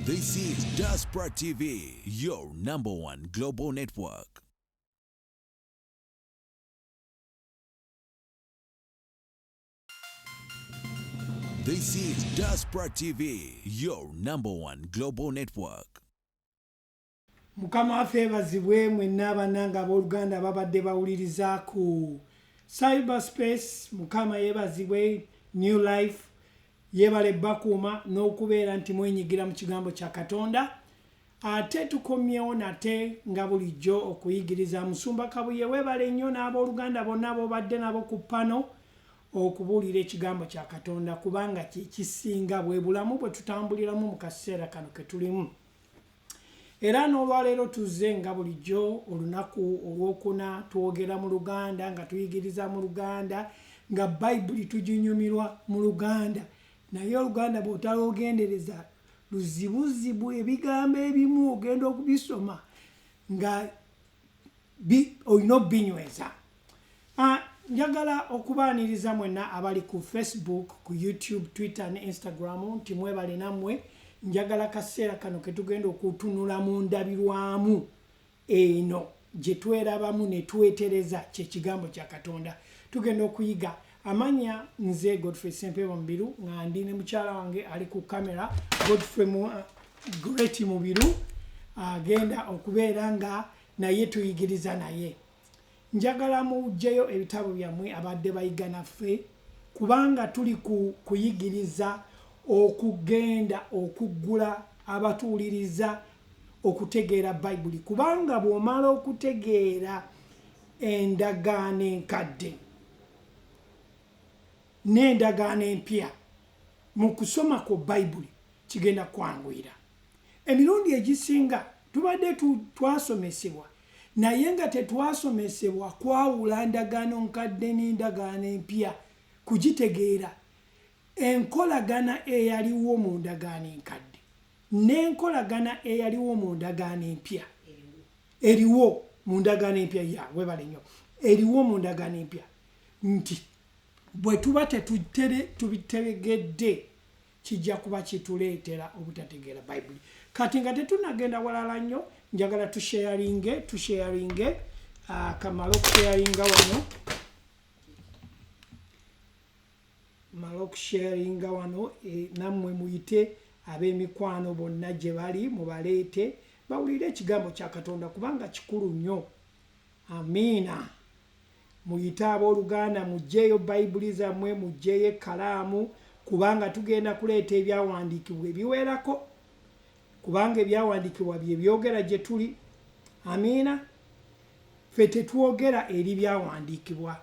This is Diaspora TV, your number one global network. This is Diaspora TV, your number one global network. Mukama waffe yebazibwe mwenna bannange abooluganda ababadde bawuliriza ku cyberspace. Mukama yebazibwe. New Life yebale bakuuma n'okubeera nti mwenyigira mu kigambo kya Katonda. Ate tukomyewo nate nga bulijjo okuyigiriza. Musumba Kabuye, webale nnyo n'abooluganda bonna b'obadde nabo ku pano okubuulira ekigambo kya Katonda, kubanga kyekisinga, bwe bulamu bwe tutambuliramu mu kaseera kano ke tulimu. Era n'olwaleero tuzze nga bulijjo olunaku olwokuna, twogera mu Luganda, nga tuyigiriza mu Luganda, nga Bayibuli tuginyumirwa mu Luganda. Naye Oluganda bw'otalwogendereza luzibuzibu, ebigambo ebimu ogenda okubisoma nga olina obinyweza. Njagala okubaaniriza mwenna abali ku Facebook, ku YouTube, Twitter ne Instagram nti mwebale nammwe. Njagala kaseera kano ketugenda okutunula mu ndabirwamu eno gye twerabamu ne twetereza, kyekigambo kya Katonda. Tugenda okuyiga amanya. Nze Godfrey Sempeba Mubiru, nga ndi ne mukyala wange ali ku kamera, Godfrey Great Mubiru, agenda okubeera nga naye tuyigiriza. Naye njagala muggyeyo ebitabo byammwe abadde bayiga naffe, kubanga tuli ku kuyigiriza okugenda okuggula abatuwuliriza okutegeera Bayibuli, kubanga bw'omala okutegeera endagaano enkadde n'endagaano empya mu kusoma ku Bayibuli, kigenda kwanguyira. Emirundi egisinga tubadde twasomesebwa, naye nga tetwasomesebwa kwawula ndagaano nkadde n'endagaano empya, kugitegeera, enkolagana eyaliwo mu ndagaano enkadde n'enkolagana eyaliwo mu ndagaano empya, eriwo mu ndagaano empya. Ya, webale nnyo. Eriwo mu ndagaano empya, nti bwe tuba tubitegedde, kijja kuba kituleetera obutategeera Bayibuli. Kati nga tetunagenda walala nnyo, njagala tusharinge, kamale okusharinga wano, male okusharinga wano, nammwe muyite ab'emikwano bonna gye bali, mubaleete bawulire ekigambo kya Katonda, kubanga kikulu nnyo. Amiina. Muyite abooluganda, muggyeeyo Bayibuli zammwe, muggyeeyo ekkalaamu, kubanga tugenda kuleeta ebyawandiikibwa ebiwerako, kubanga ebyawandiikibwa bye byogera gye tuli. Amiina. Ffe tetwogera eri byawandiikibwa,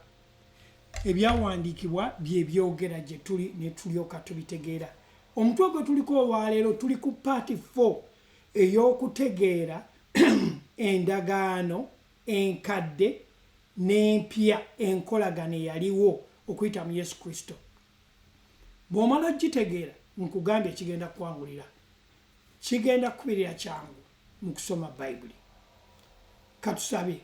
ebyawandiikibwa bye byogera gye tuli ne tulyoka tubitegeera. Omutwe gwe tuliko olwaleero, tuli ku part 4 ey'okutegeera endagaano enkadde n'empya, enkolagano eyaliwo okuyita mu Yesu Kristo. Bw'omala ogitegeera, nkugambye, kigenda kukwangulira, kigenda kukubirira kyangu mu kusoma Bayibuli. Katusabe.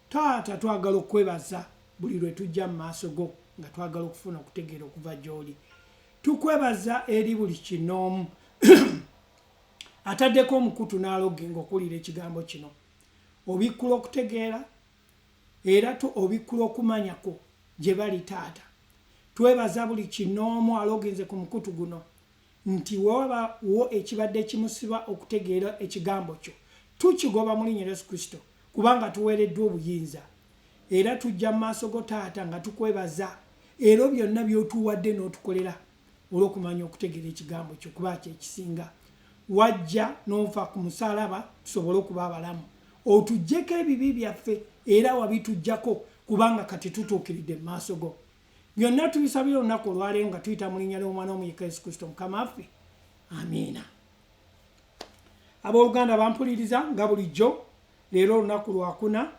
Taata, twagala okwebaza buli lwe tujja mu maaso go nga twagala okufuna okutegeera okuva gy'oli. Tukwebaza eri buli kinoomu ataddeko omukutu n'aloginga okuwulira ekigambo kino. Obikkula okutegeera era obikkula okumanya kwo gye bali. Taata, twebaza buli kinoomu aloginze ku mukutu guno, nti wewabawo ekibadde kimusiba okutegeera ekigambo kyo, tukigoba mu linnya Yesu Kristo, kubanga tuweereddwa obuyinza. Era tujja mu maaso go, Taata, nga tukwebaza era byonna by'otuwadde n'otukolera olw'okumanya okutegeera ekigambo kyo, kuba kyekisinga. Wajja n'ofa ku musaalaba tusobole okuba abalamu, otuggyeko ebibi byaffe, era wabituggyako, kubanga kati tutuukiridde mu maaso go. Byonna tubisabira olunaku olwaleero nga tuyita mu linnya ly'Omwana w'Omuyika Yesu Kristo Mukama waffe. Amiina. Abooluganda bampuliriza, nga bulijjo leero olunaku lwakuna.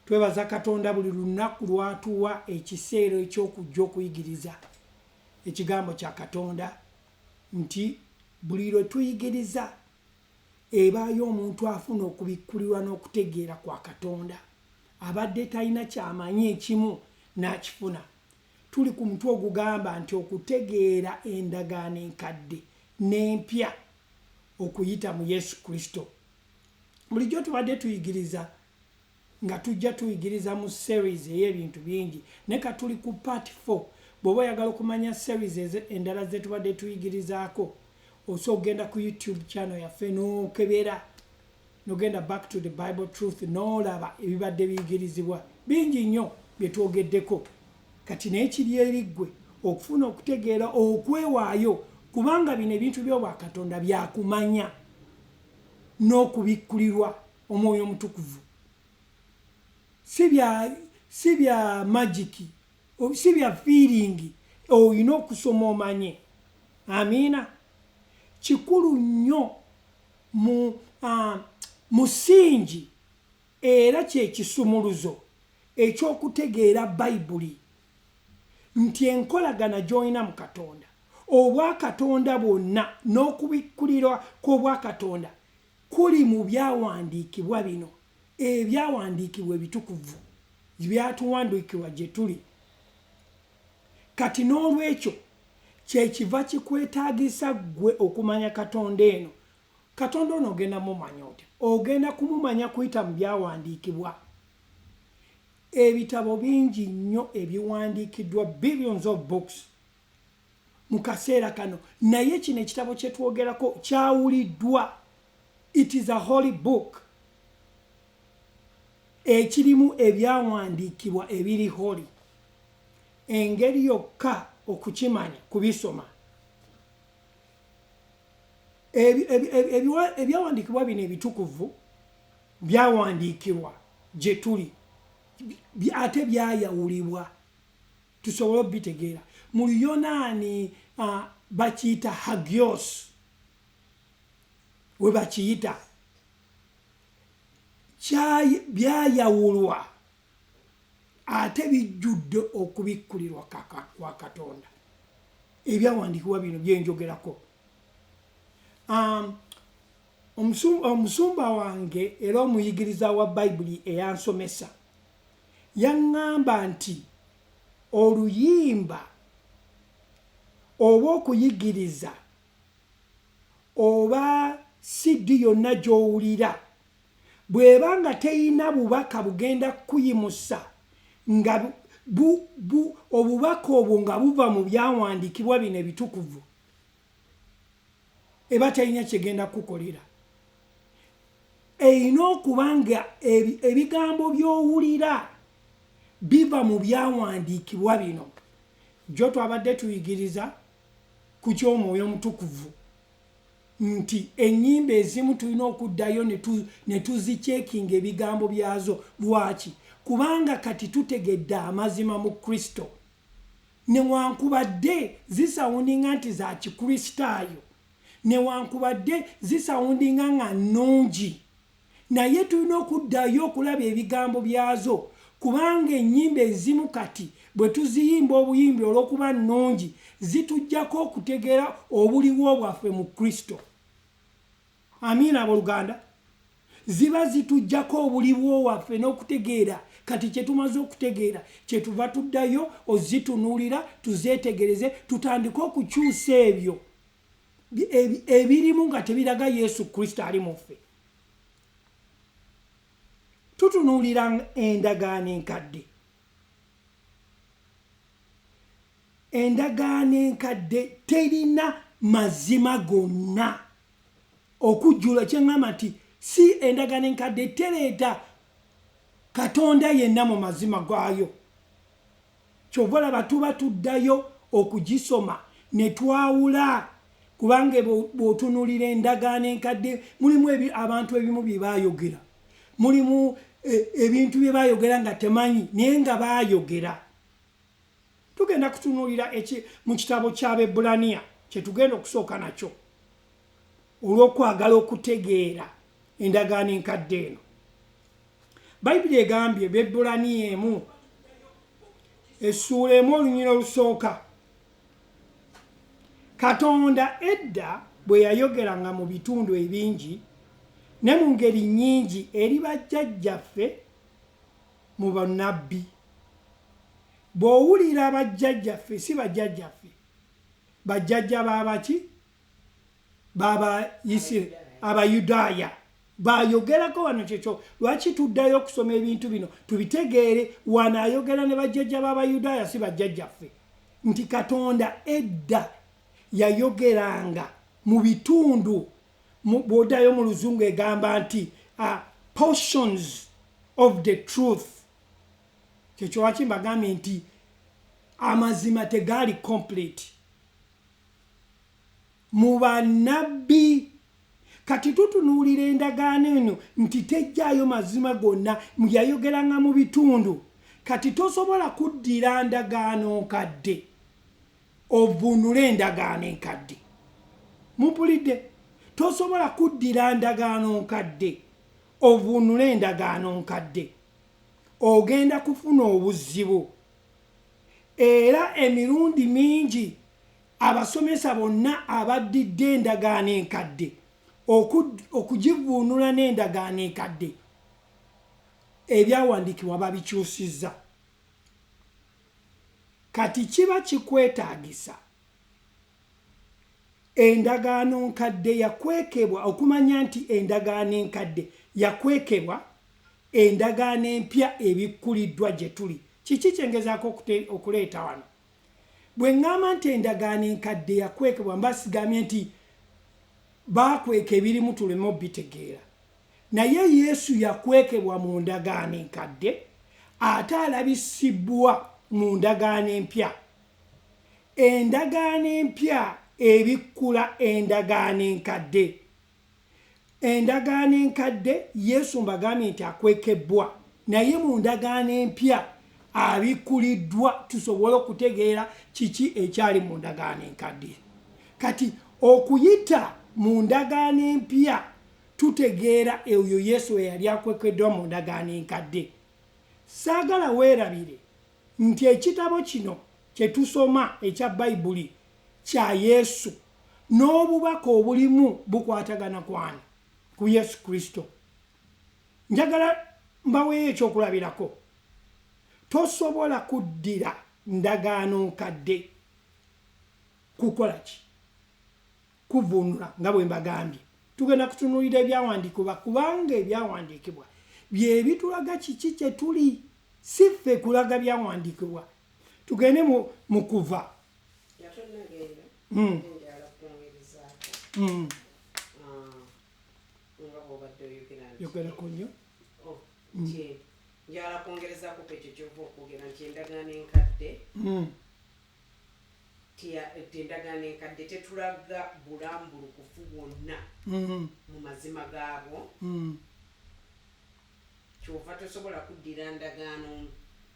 Twebaza Katonda buli lunaku lwatuwa ekiseera eky'okujja okuyigiriza ekigambo kya Katonda, nti buli lwe tuyigiriza ebaayo omuntu afuna okubikkulirwa n'okutegeera kwa Katonda, abadde talina kyamanyi ekimu n'akifuna. Tuli ku mutwe ogugamba nti okutegeera endagaano enkadde n'empya. okuyita mu Yesu Kristo. Bulijjo tubadde tuyigiriza nga tujja tuyigiriza mu series ey'ebintu bingi, naye ka tuli ku part 4. Bw'oba oyagala okumanya series endala ze tubadde tuyigirizaako, osobola okugenda ku YouTube channel yaffe n'okebera, n'ogenda Back to the Bible Truth, n'olaba ebibadde biyigirizibwa bingi nnyo bye twogeddeko kati. Naye kiri eri ggwe okufuna okutegeera, okwewaayo, kubanga bino ebintu by'obwakatonda byakumanya n'okubikkulirwa Omwoyo Omutukuvu, si bya magic, si bya feeling. Olina okusoma omanye. Amiina. Kikulu nnyo mu musingi era kyekisumuluzo ekyokutegeera Bayibuli, nti enkolagana gy'olina mu Katonda, obwakatonda bwonna n'okubikkulirwa kw'obwakatonda kuli mu byawandiikibwa bino, ebyawandiikibwa ebitukuvu byatuwandiikibwa gye tuli kati. N'olwekyo kyekiva kikwetaagisa ggwe okumanya Katonda eno. Katonda ono ogenda mumanya otya? Ogenda kumumanya kuyita mu byawandiikibwa. Ebitabo bingi nnyo ebiwandiikiddwa, billions of books mu kaseera kano, naye kino ekitabo kye twogerako kyawuliddwa. It is a holy book ekirimu ebyawandiikibwa ebiri holy. Engeri yokka okukimanya kubisoma. Ebyawandiikibwa bino ebitukuvu byawandiikibwa gye tuli, ate byayawulibwa tusobole obitegeera. Mu Luyonaani bakiyita hagios, we bakiyita byayawulwa ate bijjudde okubikkulirwa kwa Katonda, ebyawandiikibwa bino byenjogerako. Omusumba wange era omuyigiriza wa Bayibuli eyansomesa yaŋŋamba nti oluyimba oba okuyigiriza oba CD yonna gy'owulira, bw'eba nga teyina bubaka bugenda kuyimusa, nga obubaka obwo nga buva mu byawandiikibwa bino ebitukuvu, eba terina kyegenda kukukolera. Erina okuba nga ebigambo by'owulira biva mu byawandiikibwa bino. Jjo twabadde tuyigiriza ku ky'Omwoyo Omutukuvu, nti ennyimba ezimu tulina okuddayo ne tuzicheckinga ebigambo byazo. Lwaki? Kubanga kati tutegedde amazima mu Kristo. Newankubadde zisoundinga nti za Kikristaayo, newankubadde zisoundinga nga nnungi, naye tulina okuddayo okulaba ebigambo byazo, kubanga ennyimba ezimu kati bwe tuziyimba obuyimbi olw'okuba nnungi, zituggyako okutegeera obuliwo bwaffe mu Kristo. Amiina, abooluganda. Ziba zituggyako obuliwo waffe n'okutegeera kati kye tumaze okutegeera. Kyetuva tuddayo ozitunuulira, tuzeetegereze, tutandike okukyusa ebyo ebirimu nga tebiraga Yesu Kristo ali mu ffe. Tutunuulira Endagaano Enkadde. Endagaano Enkadde terina mazima gonna okujjula. Kyeŋŋamba nti si Endagaano Enkadde tereeta Katonda yenna mu mazima gaayo. Kyova olaba tuba tuddayo okugisoma ne twawula, kubanga bw'otunuulira Endagaano Enkadde, mulimu abantu ebimu bye baayogera, mulimu ebintu bye baayogera nga temanyi, naye nga baayogera. Tugenda kutunuulira mu kitabo ky'Abebbulaniya, kyetugenda okusooka nakyo olw'okwagala okutegeera Endagaano Enkadde eno. Bayibuli egambye, Bebbulaniya 1, essuula 1, olunyiriri olusooka: "Katonda edda bwe yayogeranga mu bitundu ebingi ne mu ngeri nnyingi eri bajjajjaffe mu bannabbi." Bw'owulira bajjajjaffe, si bajjajjaffe, bajjajja babaki? Baba Isira. Abayudaaya bayogerako wano. Kyekyo lwaki tuddayo okusoma ebintu bino tubitegeere. Wano ayogera ne bajjajja b'Abayudaaya, si bajjajjaffe, nti Katonda edda yayogeranga mu bitundu. Bw'oddayo mu Luzungu egamba nti portions of the truth. Kyekyo lwaki mbagambye nti amazima tegaali complete mu bannabbi. Kati tutunuulira endagaano eno nti tejjaayo mazima gonna, yayogeranga mu bitundu. Kati tosobola kuddira ndagaano nkadde ovvuunule endagaano enkadde. Mumpulidde? Tosobola kuddira ndagaano nkadde ovuunule endagaano nkadde, ogenda kufuna obuzibu. Era emirundi mingi abasomesa bonna abaddidde endagaano enkadde okugivuunula n'endagaano enkadde, ebyawandiikibwa babikyusizza. Kati kiba kikwetaagisa endagaano nkadde yakwekebwa, okumanya nti endagaano enkadde yakwekebwa, endagaano empya ebikkuliddwa gye tuli. Kiki kyengezaako okuleeta wano? Bwe ŋŋamba nti endagaano enkadde yakwekebwa, mba sigambye nti baakweka ebirimu tuleme obitegeera, naye Yesu yakwekebwa mu ndagaano enkadde ate alabisibwa mu ndagaano empya. Endagaano empya ebikkula endagaano enkadde. Endagaano enkadde Yesu mbagambye nti akwekebbwa, naye mu ndagaano empya abikkuliddwa tusobole okutegeera kiki ekyali mu ndagaano enkadde. Kati okuyita mu ndagaano empya tutegeera oyo Yesu eyali akwekeddwa mu ndagaano enkadde. Saagala weerabire nti ekitabo kino kye tusoma ekya Bayibuli kya Yesu, n'obubaka obulimu bukwatagana kwani? Ku Yesu Kristo. Njagala mbaweeyo ekyokulabirako. Tosobola kuddira ndagaano nkadde kukola ki? Kuvuunula. Nga bwe mbagambye, tugenda kutunuulira ebyawandiikibwa, kubanga ebyawandiikibwa bye bitulaga kiki kye tuli, si ffe kulaga byawandiikibwa. Tugende mu Kuva. Nga tonnagenda, njagala kwongerezaako. Nga bw'obadde oyogera nti Yogerako nnyo. Oh, nti njagala kwongerezaako ku ekyo kyova okwogera nti endagaano enkadde nti endagaano enkadde tetulaga bulambulukufu bwonna mu mazima gaabwo. Kyova tosobola kuddira ndagaano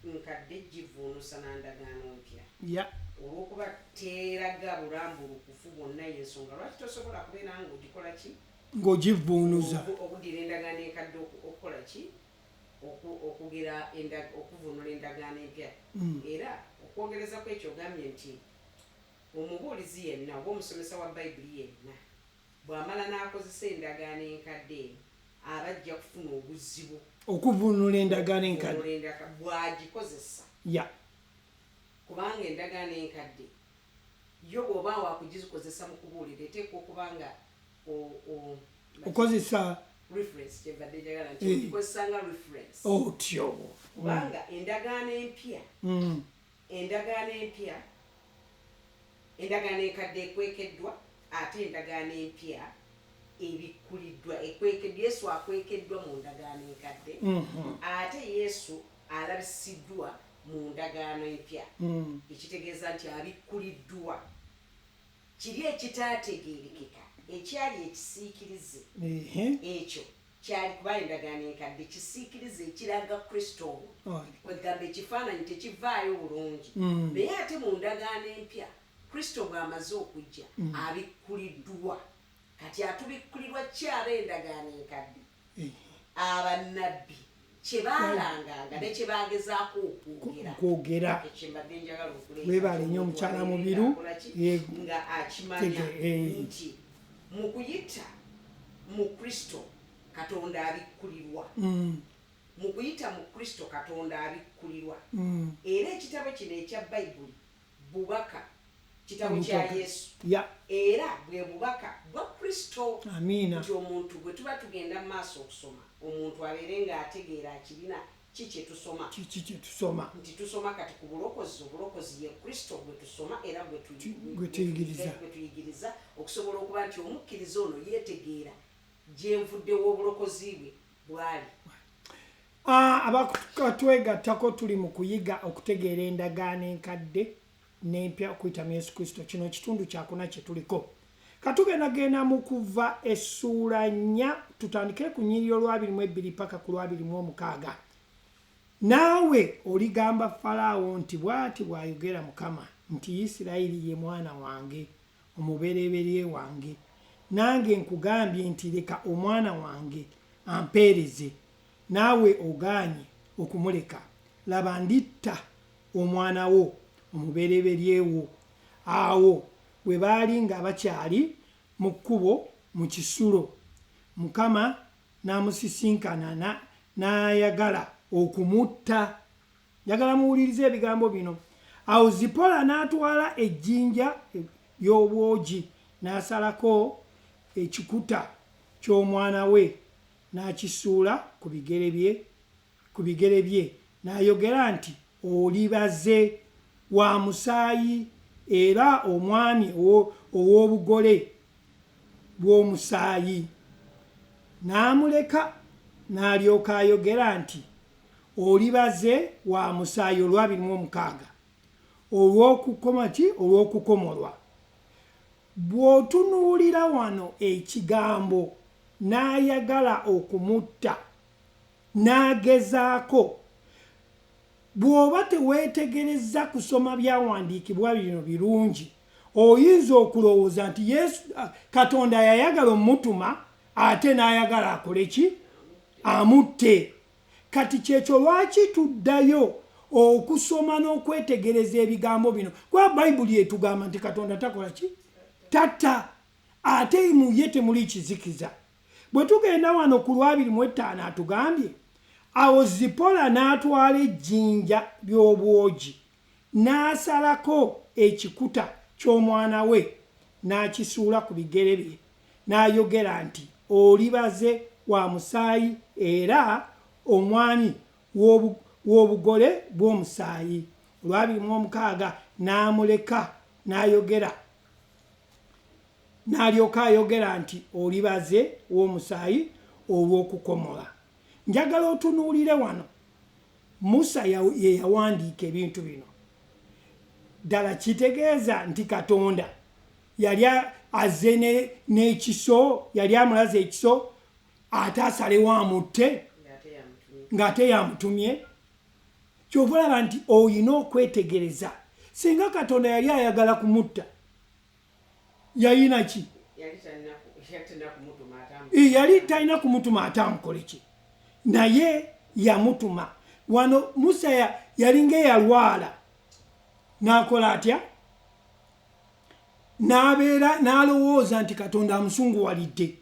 nkadde givuunusa na ndagaano mpya olw'okuba teraga bulambulukufu bwonna. Yensonga lwaki tosobola kubeera nga ogikola ki? Ng'ogivuunuza. Okuddira endagaano enkadde okukola ki? Okugera okuvuunula endagaano empya. Era okwongereza ku ekyo, ogambye nti omubuulizi yenna oba omusomesa wa Bayibuli yenna bw'amala n'akozesa endagaano enkadde eno, aba ajja kufuna obuzibu okuvuunula endagaano enkadde. Okuvuunula bw'agikozesa, kubanga endagaano enkadde yo bw'oba wakugikozesa mu kubuulira, eteekwa okuba nga okozesa reference. Kyembadde njagala nti ogikozesa nga reference, otyo. Kubanga endagaano empya endagaano empya, endagaano enkadde ekwekeddwa, ate endagaano empya ebikkuliddwa. Ekwekeddwa, Yesu akwekeddwa mu ndagaano enkadde, ate Yesu alabisiddwa mu ndagaano empya. Ekitegeeza nti abikkuliddwa kiri ekitaategeerekeka ekyali ekisiikirize. Ekyo kyali kuba endagaano enkadde kisiikirize ekiraga Kristo. Kwegamba ekifaananyi tekivaayo bulungi. Naye ate mu ndagaano empya, Kristo bw'amaze okujja, abikkuliddwa. Kati atubikkulirwa kyaba endagaano enkadde abannabbi kye baalanganga ne kye bagezaako okwogera. Kwogera. Ekyo mbadde njagala okuleeta. Weebale nnyo, omukyala Mubiru. Akola ki? Nga akimanya nti mu kuyita mu Kristo Katonda abikkulirwa. Mu kuyita mu Kristo Katonda abikkulirwa. Era ekitabo kino ekya Bayibuli bubaka. Kitabo kya Yesu. Era bwe bubaka bwa Kristo. Amiina. Nti omuntu bwe tuba tugenda mu maaso okusoma, omuntu abeere ng'ategeera akirina ki kye tusoma. Kiki kye tusoma. Nti tusoma kati ku bulokozi, obulokozi ye Kristo gwe tusoma era gwe tuyigiriza. Gwe tuyigiriza, okusobola okuba nti omukkiriza ono yeetegeera gyenvuddewo obulokozi bwe bwali. Abakatwegattako, tuli mu kuyiga okutegeera endagaano enkadde n'empya okuyita mu Yesu Kristo. Kino kitundu kyakuna kye tuliko. Katugendagenda mu Kuva essuula 4, tutandikire ku nnyiriri olwa 22 paka ku lwa 26. Naawe oligamba Falaawo nti, "Bw'ati bw'ayogera Mukama nti, Isirayiri ye mwana wange omubereberye wange. Nange nkugambye nti, 'Leka omwana wange ampeereze,' naawe ogaanye okumuleka. Laba, nditta omwana wo omubereberye wo." Awo bwe baali nga bakyali mu kkubo mu kisulo, Mukama n'amusisinkana n'ayagala okumutta. Njagala muwulirize ebigambo bino. Awo Zipola n'atwala ejjinja ly'obwogi n'asalako ekikuta ky'omwana we n'akisuula ku bigere bye, n'ayogera nti, "Olibaze wa musaayi era omwami ow'obugole bw'omusaayi." N'amuleka. N'alyoka ayogera nti, "Olibaze wa musaayi," olwa 26, olw'okukoma ki? Olw'okukomolwa. Bw'otunuulira wano ekigambo n'ayagala okumutta, n'agezaako, bw'oba teweetegereza kusoma byawandiikibwa bino birungi, oyinza okulowooza nti Yesu, Katonda yayagala omutuma ate n'ayagala akole ki? Amutte. Kati kyekyo lwaki tuddayo okusoma n'okwetegereza ebigambo bino, kuba Bayibuli etugamba nti Katonda takola ki? Tatta, ate mu ye temuli kizikiza. Bwe tugenda wano ku lwa 25, atugambye, "Awo Zipola n'atwala ejjinja ly'obwogi n'asalako ekikuta ky'omwana we n'akisuula ku bigere bye, n'ayogera nti, 'Olibaze wa musaayi era omwami w'obugole bw'omusaayi.'" Olwa 26, n'amuleka, n'ayogera, n'alyoka ayogera nti, "Olibaze w'omusaayi olw'okukomola." Njagala otunuulire wano, Musa ye yawandiika ebintu bino. Ddala kitegeeza nti Katonda yali azze n'ekiso, yali amulaze ekiso ate asalewo amutte ng'ate yamutumye? Kyova olaba nti oyina okwetegereza. Singa Katonda yali ayagala kumutta, yayina ki? Yali talina kumutuma ate amukole ki? Naye yamutuma. Wano Musa yalinga eyalwala, n'akola atya? N'abeera n'alowooza nti Katonda amusunguwalidde.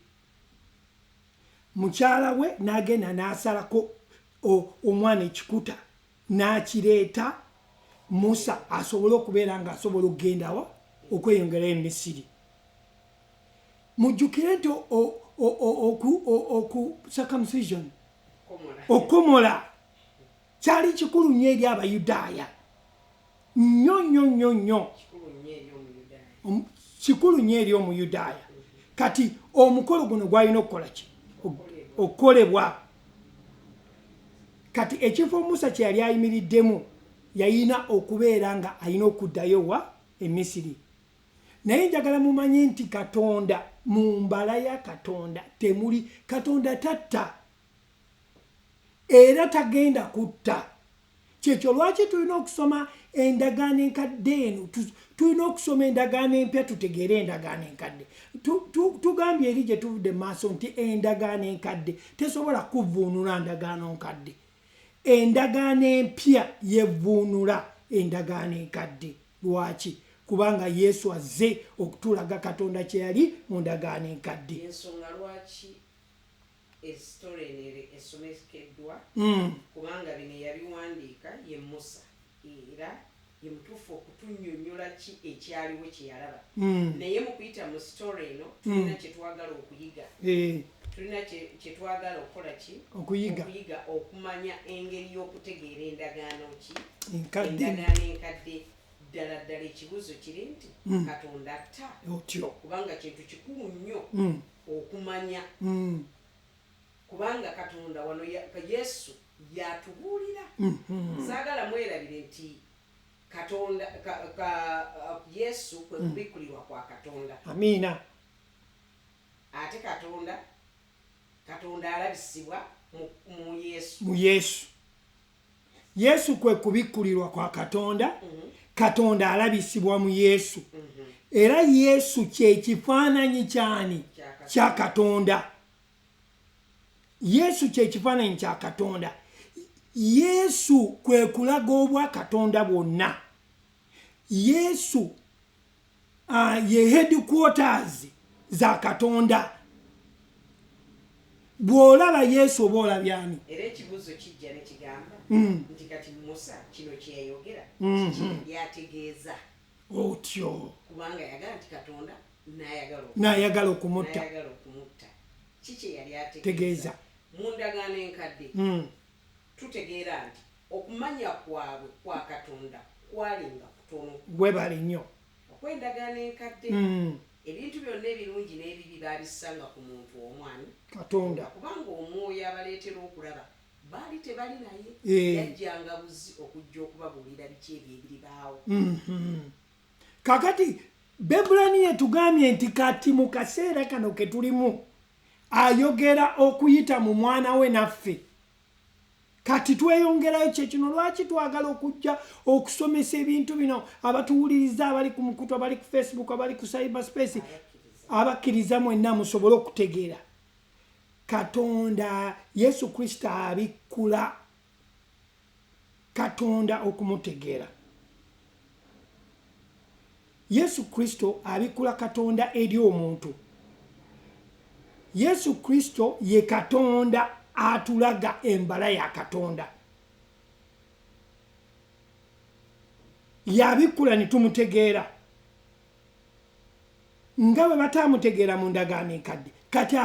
Mukyala we n'agenda n'asalako omwana ekikuta n'akireeta, Musa asobole okubeera ng'asobola okugendawa okweyongerayo e Misiri. Mujjukire nti oku circumcision, okukomola, kyali kikulu nnyo eri Abayudaaya, nnyo nnyo nnyo nnyo, kikulu nnyo eri Omuyudaaya. Kati omukolo guno gwalina okukola ki? Okukolebwa. Kati ekifo Musa kye yali ayimiriddemu, yayina okubeera nga alina okuddayo wa? Emisiri. Naye njagala mumanye nti Katonda, mu mbala ya Katonda temuli, Katonda tatta era tagenda kutta. Kyekyo lwaki tulina okusoma endagaano enkadde eno, tulina okusoma endagaano empya tutegeere endagaano enkadde. Tugambye eri gye tuvudde mu maaso nti endagaano enkadde tesobola kuvuunula ndagaano nkadde, endagaano empya yevuunula endagaano enkadde. Lwaki? Kubanga Yesu azze okutulaga Katonda kye yali mu ndagaano enkadde. Ensonga lwaki esitole eno esomekeddwa, kubanga bino eyabiwandiika ye Musa era Ye mutuufu okutunnyonnyola ki ekyaliwo kye yalaba. Naye mu kuyita mu story eno tulina kye twagala okuyiga. Tulina kye twagala okukola ki? Okuyiga. Okuyiga, okumanya engeri y'okutegeera endagaano ki? Enkadde. Endagaano enkadde. Ddala ddala ekibuuzo kiri nti, Katonda atta? Otyo. Kubanga kintu kikulu nnyo okumanya, kubanga Katonda wano Yesu yatubuulira. Saagala mwerabire nti Katonda Yesu kwe kubikkulirwa kwa Katonda. Amiina. Ate Katonda alabisibwa mu Yesu. Mu Yesu. Yesu kwe kubikkulirwa kwa Katonda. Katonda alabisibwa mu Yesu. Era Yesu kye kifaananyi kyani? Kya Kya Katonda. Yesu kye kifaananyi kya Katonda. Yesu kwe kulaga obwa Katonda bwonna. Yesu ye headquarters za Katonda. Bw'olaba Yesu oba olabye ani? Era ekibuuzo kijja ne kigamba nti kati Musa kino kye yayogera kiki yategeeza? Otyo. Kubanga yagamba nti Katonda n'ayagala okumutta. N'ayagala okumutta. Ki kye yali ategeeza? Tegeeza. Mu ndagaano enkadde tutegeera nti okumanya kwabwe kwa Katonda kwalinga kutono. Webale nnyo. Okw'endagaano enkadde, ebintu byonna ebirungi n'ebibi baabissanga ku muntu omwani? Katonda. Kubanga omwoyo abaleetera okulaba baali tebali naye. Yajjanga buzi okujja okubabuulira biki ebyo ebiribaawo. Kakati Bebulaniya tugambye nti kati mu kaseera kano ke tulimu ayogera okuyita mu mwana we naffe. Kati tweyongerayo kye kino, lwaki twagala okujja okusomesa ebintu bino abatuwuliriza abali ku mukutu, abali ku Facebook, abali ku cyberspace, abakkiriza mwenna musobole okutegeera. Katonda Yesu Kristo abikkula Katonda okumutegeera. Yesu Kristo abikkula Katonda eri omuntu. Yesu Kristo ye Katonda atulaga embala ya Katonda. Yabikkula ne tumutegeera. Nga bwe bataamutegeera mu ndagaano enkadde, kati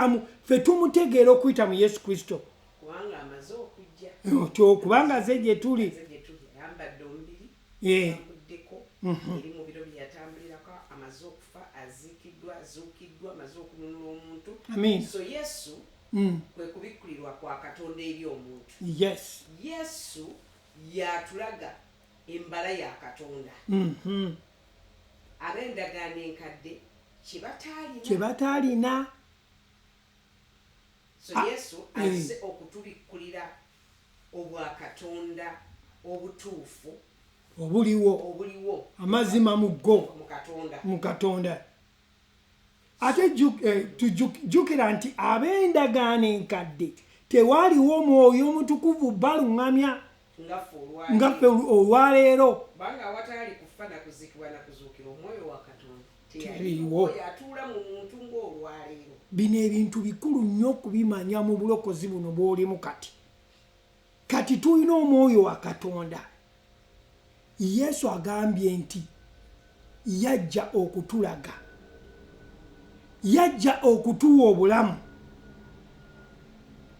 ffe tumutegeera okuyita mu Yesu Kristo. Kubanga amaze okujja. Otyo, kubanga aze gye tuli. Aze gye tuli, ayambadde omubiri, atambuddeko, eri mu biro bye yatambulirako, amaze okufa, aziikiddwa, azuukiddwa, amaze okununula omuntu. Amiina. So Yesu kwe kubikkulirwa kwa Katonda eri omuntu. Yesu yatulaga embala ya Katonda. Ab'endagaano enkadde kye bataalina. Kye bataalina. So Yesu azze okutubikkulira obwakatonda obutuufu obuliwo, obuliwo, amazima mu go, mu Katonda. Mu Katonda. Ate jjukira nti ab'endagaano enkadde tewaaliwo omwoyo omutukuvu baluŋŋamya nga ffe olwaleero. Kubanga awataali kufa na kuziikibwa na kuzuukira, omwoyo wa Katonda teriiwo. Oyo atuula mu muntu ng'olwaleero. Bino ebintu bikulu nnyo okubimanya mu bulokozi buno bw'olimu kati. Kati tulina omwoyo wa Katonda. Yesu agambye nti yajja okutulaga, yajja okutuwa obulamu.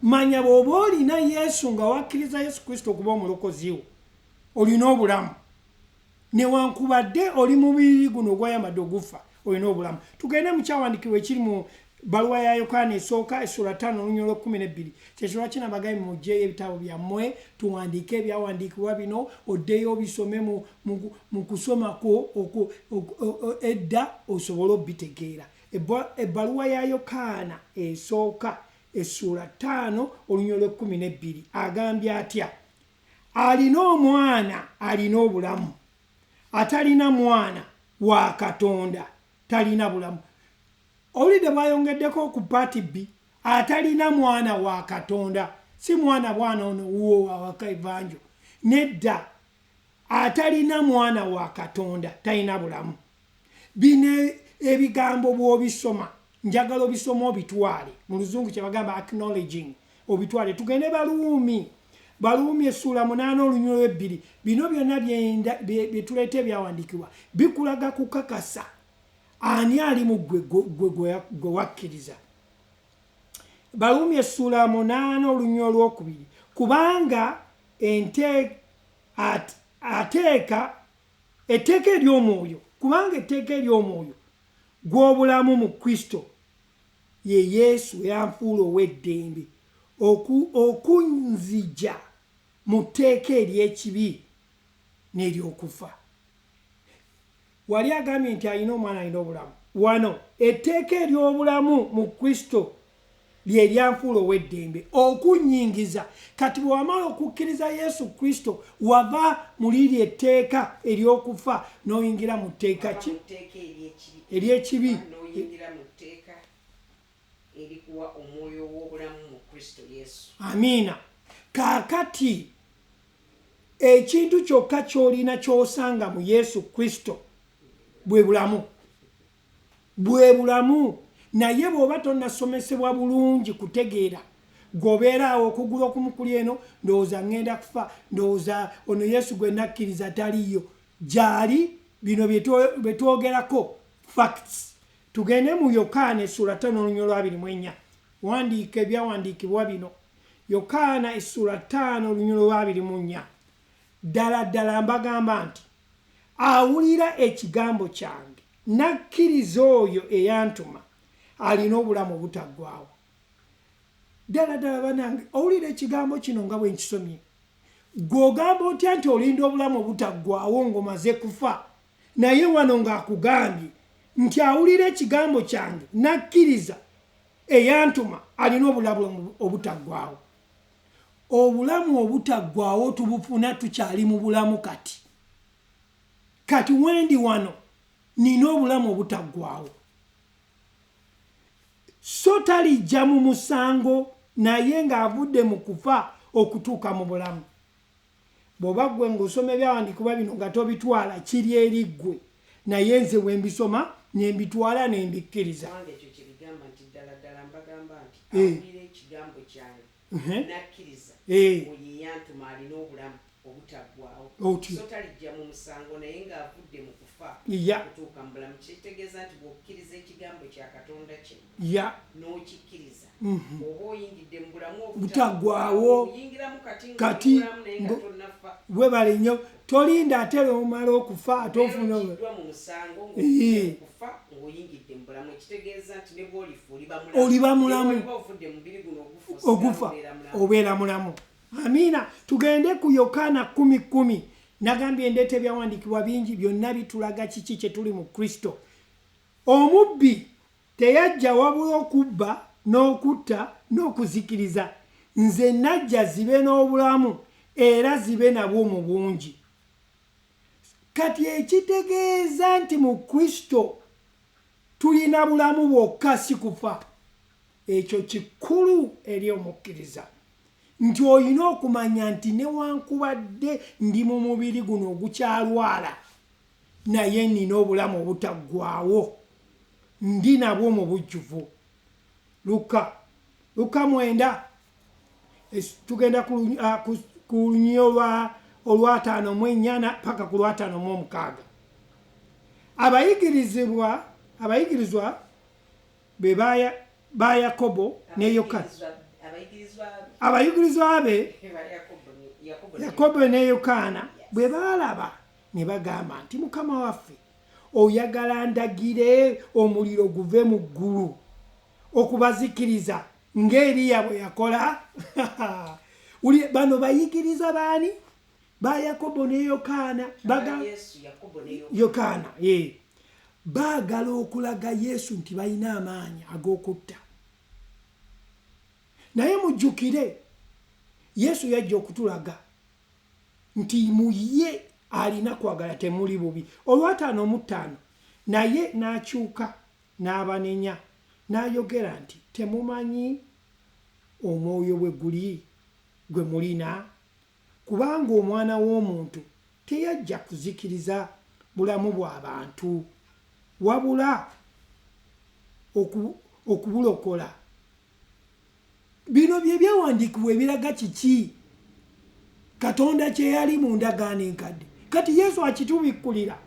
Manya bw'oba olina Yesu nga wakkiriza Yesu Kristo okuba omulokozi wo, olina obulamu. Newankubadde oli mubiri guno ogwayambadde ogufa, olina obulamu. Tugende mu kyawandiikibwa ekiri mu bbaluwa ya Yokaana esooka essula 5 olunyiriri lw'ekkumi n'ebbiri. Kyekyo lwaki nabagambye muggyeeyo ebitabo byammwe tuwandiike ebyawandiikibwa bino, oddeyo obisome mu kusoma kwo edda osobole obitegeera. Ebbaluwa ya Yokaana esooka essula 5 olunyiriri lw'ekkumi n'ebbiri agambye atya? Alina omwana alina obulamu, atalina mwana wa Katonda talina bulamu. Owulidde bwayongeddeko ku part B, atalina mwana wa Katonda, si mwana bwana ono wuwo wawaka evanjo, nedda, atalina mwana wa Katonda talina bulamu. Bino ebigambo bw'obisoma, njagala obisoma obitwale mu Luzungu kye bagamba acknowledging, obitwale. Tugende Baluumi. Baluumi essuula 8 olunyiriri olw'ebbiri. Bino byonna bye tuleeta ebyawandiikibwa bikulaga kukakasa ani ali mu ggwe gwe wakkiriza. Baluumi essuula 8 olunyiriri olwokubiri, kubanga ateeka etteeka ery'omwoyo, kubanga etteeka ery'omwoyo gw'obulamu mu Kristo ye Yesu yanfuula ow'eddembe okunzija mu tteeka ery'ekibi n'ery'okufa. Wali agambye nti alina omwana alina obulamu. Wano etteeka ery'obulamu mu Kristo lye lyanfuula ow'eddembe okunnyingiza. Kati bwe wamala okukkiriza Yesu Kristo, wava mu liri etteeka ery'okufa n'oyingira mu tteeka ki? Ery'ekibi. N'oyingira mu tteeka erikuwa omwoyo w'obulamu mu Kristo Yesu. Amiina. Kaakati ekintu kyokka ky'olina ky'osanga mu Yesu Kristo bwe bulamu. Bwe bulamu. Naye bw'oba tonnasomesebwa bulungi kutegeera, gw'obeera awo okugulu okumu kuli eno, ndowooza ŋŋenda kufa, ndowooza ono Yesu gwe nakkiriza taliiyo. Gy'ali, bino bye twogerako facts. Tugende mu Yokaana essuula 5 olunyiriri olwa 24. Wandiika ebyawandiikibwa bino. Yokaana essuula 5 olunyiriri olwa 24. Ddala ddala mbagamba nti awulira ekigambo kyange n'akkiriza oyo eyantuma alina obulamu obutaggwaawo. Ddala ddala banange, owulira ekigambo kino nga bwe nkisomye. Ggwe ogamba otya nti olinda obulamu obutaggwaawo ng'omaze kufa, naye wano ng'akugambye nti awulira ekigambo kyange n'akkiriza eyantuma alina obulamu obutaggwaawo. Obulamu obutaggwaawo tubufuna tukyali mu bulamu kati. Kati wendi wano nina obulamu obutaggwaawo. So talijja mu musango naye ng'avudde mu kufa okutuuka mu bulamu. Bw'oba ggwe ng'osoma ebyawandiikibwa bino nga tobitwala, kiri eri ggwe. Naye nze bwe mbisoma ne mbitwala ne mbikkiriza. Kubanga ekyo kye bigamba nti ddala ddala mbagamba nti awulira ekigambo kyange n'akkiriza oyo eyantuma alina obulamu obutaggwaawo. So talijja mu musango naye ng'avudde mu kufa okutuuka mu bulamu. Kitegeeza nti bw'okkiriza ekigambo kya Katonda kino n'okikkiriza, oba oyingidde mu bulamu obutaggwaawo. Oyingiramu kati ng'oli mulamu naye nga tonnafa. Webale nnyo. Tolinda ate lw'omala okufa ate ofuna oggyiddwa mu musango ng'ovudde mu kufa ng'oyingidde mu bulamu. Ekitegeeza nti ne bw'olifa oliba mulamu. Oliba mulamu. Ne bw'oliba ovudde mu mubiri guno ogufa, ogufa osigala obeera mulamu. Obeera mulamu. Amiina. Tugende ku Yokaana 10:10. Nagambye ndeeta ebyawandiikibwa bingi, byonna bitulaga kiki kye tuli mu Kristo. Omubbi teyajja wabula okubba n'okutta n'okuzikiriza. Nze najja zibe n'obulamu era zibe nabwo mu bungi. Kati ekitegeeza nti mu Kristo tulina bulamu bwokka, si kufa. Ekyo kikulu eri omukkiriza. Nti olina okumanya nti newankubadde ndi mu mubiri guno ogukyalwala, naye nnina obulamu obutaggwaawo. Ndi nabwo mu bujjuvu. Luka 9, tugenda ku lunyiriri olwataano mu ennya paka ku 56. Abayigirizwa be ba Yakobo ne Yokaana. Abayigirizwa be Yakobo ne Yokaana bwe baalaba ne bagamba nti Mukama waffe, oyagala ndagire omuliro guve mu ggulu okubazikiriza ng'Eriya bwe yakola? Bano bayigiriza baani? Ba Yakobo ne Yokaana. Yokaana baagala okulaga Yesu nti balina amaanyi ag'okutta. Naye mujjukire, Yesu yajja okutulaga nti mu ye alina kwagala, temuli bubi. 55, naye n'akyuka n'abanenya n'ayogera nti temumanyi omwoyo bwe guli gwe mulina, kubanga omwana w'omuntu teyajja kuzikiriza bulamu bw'abantu, wabula okubulokola. Bino bye byawandiikibwa ebiraga kiki Katonda kye yali mu ndagaano enkadde, kati Yesu akitubikkulira.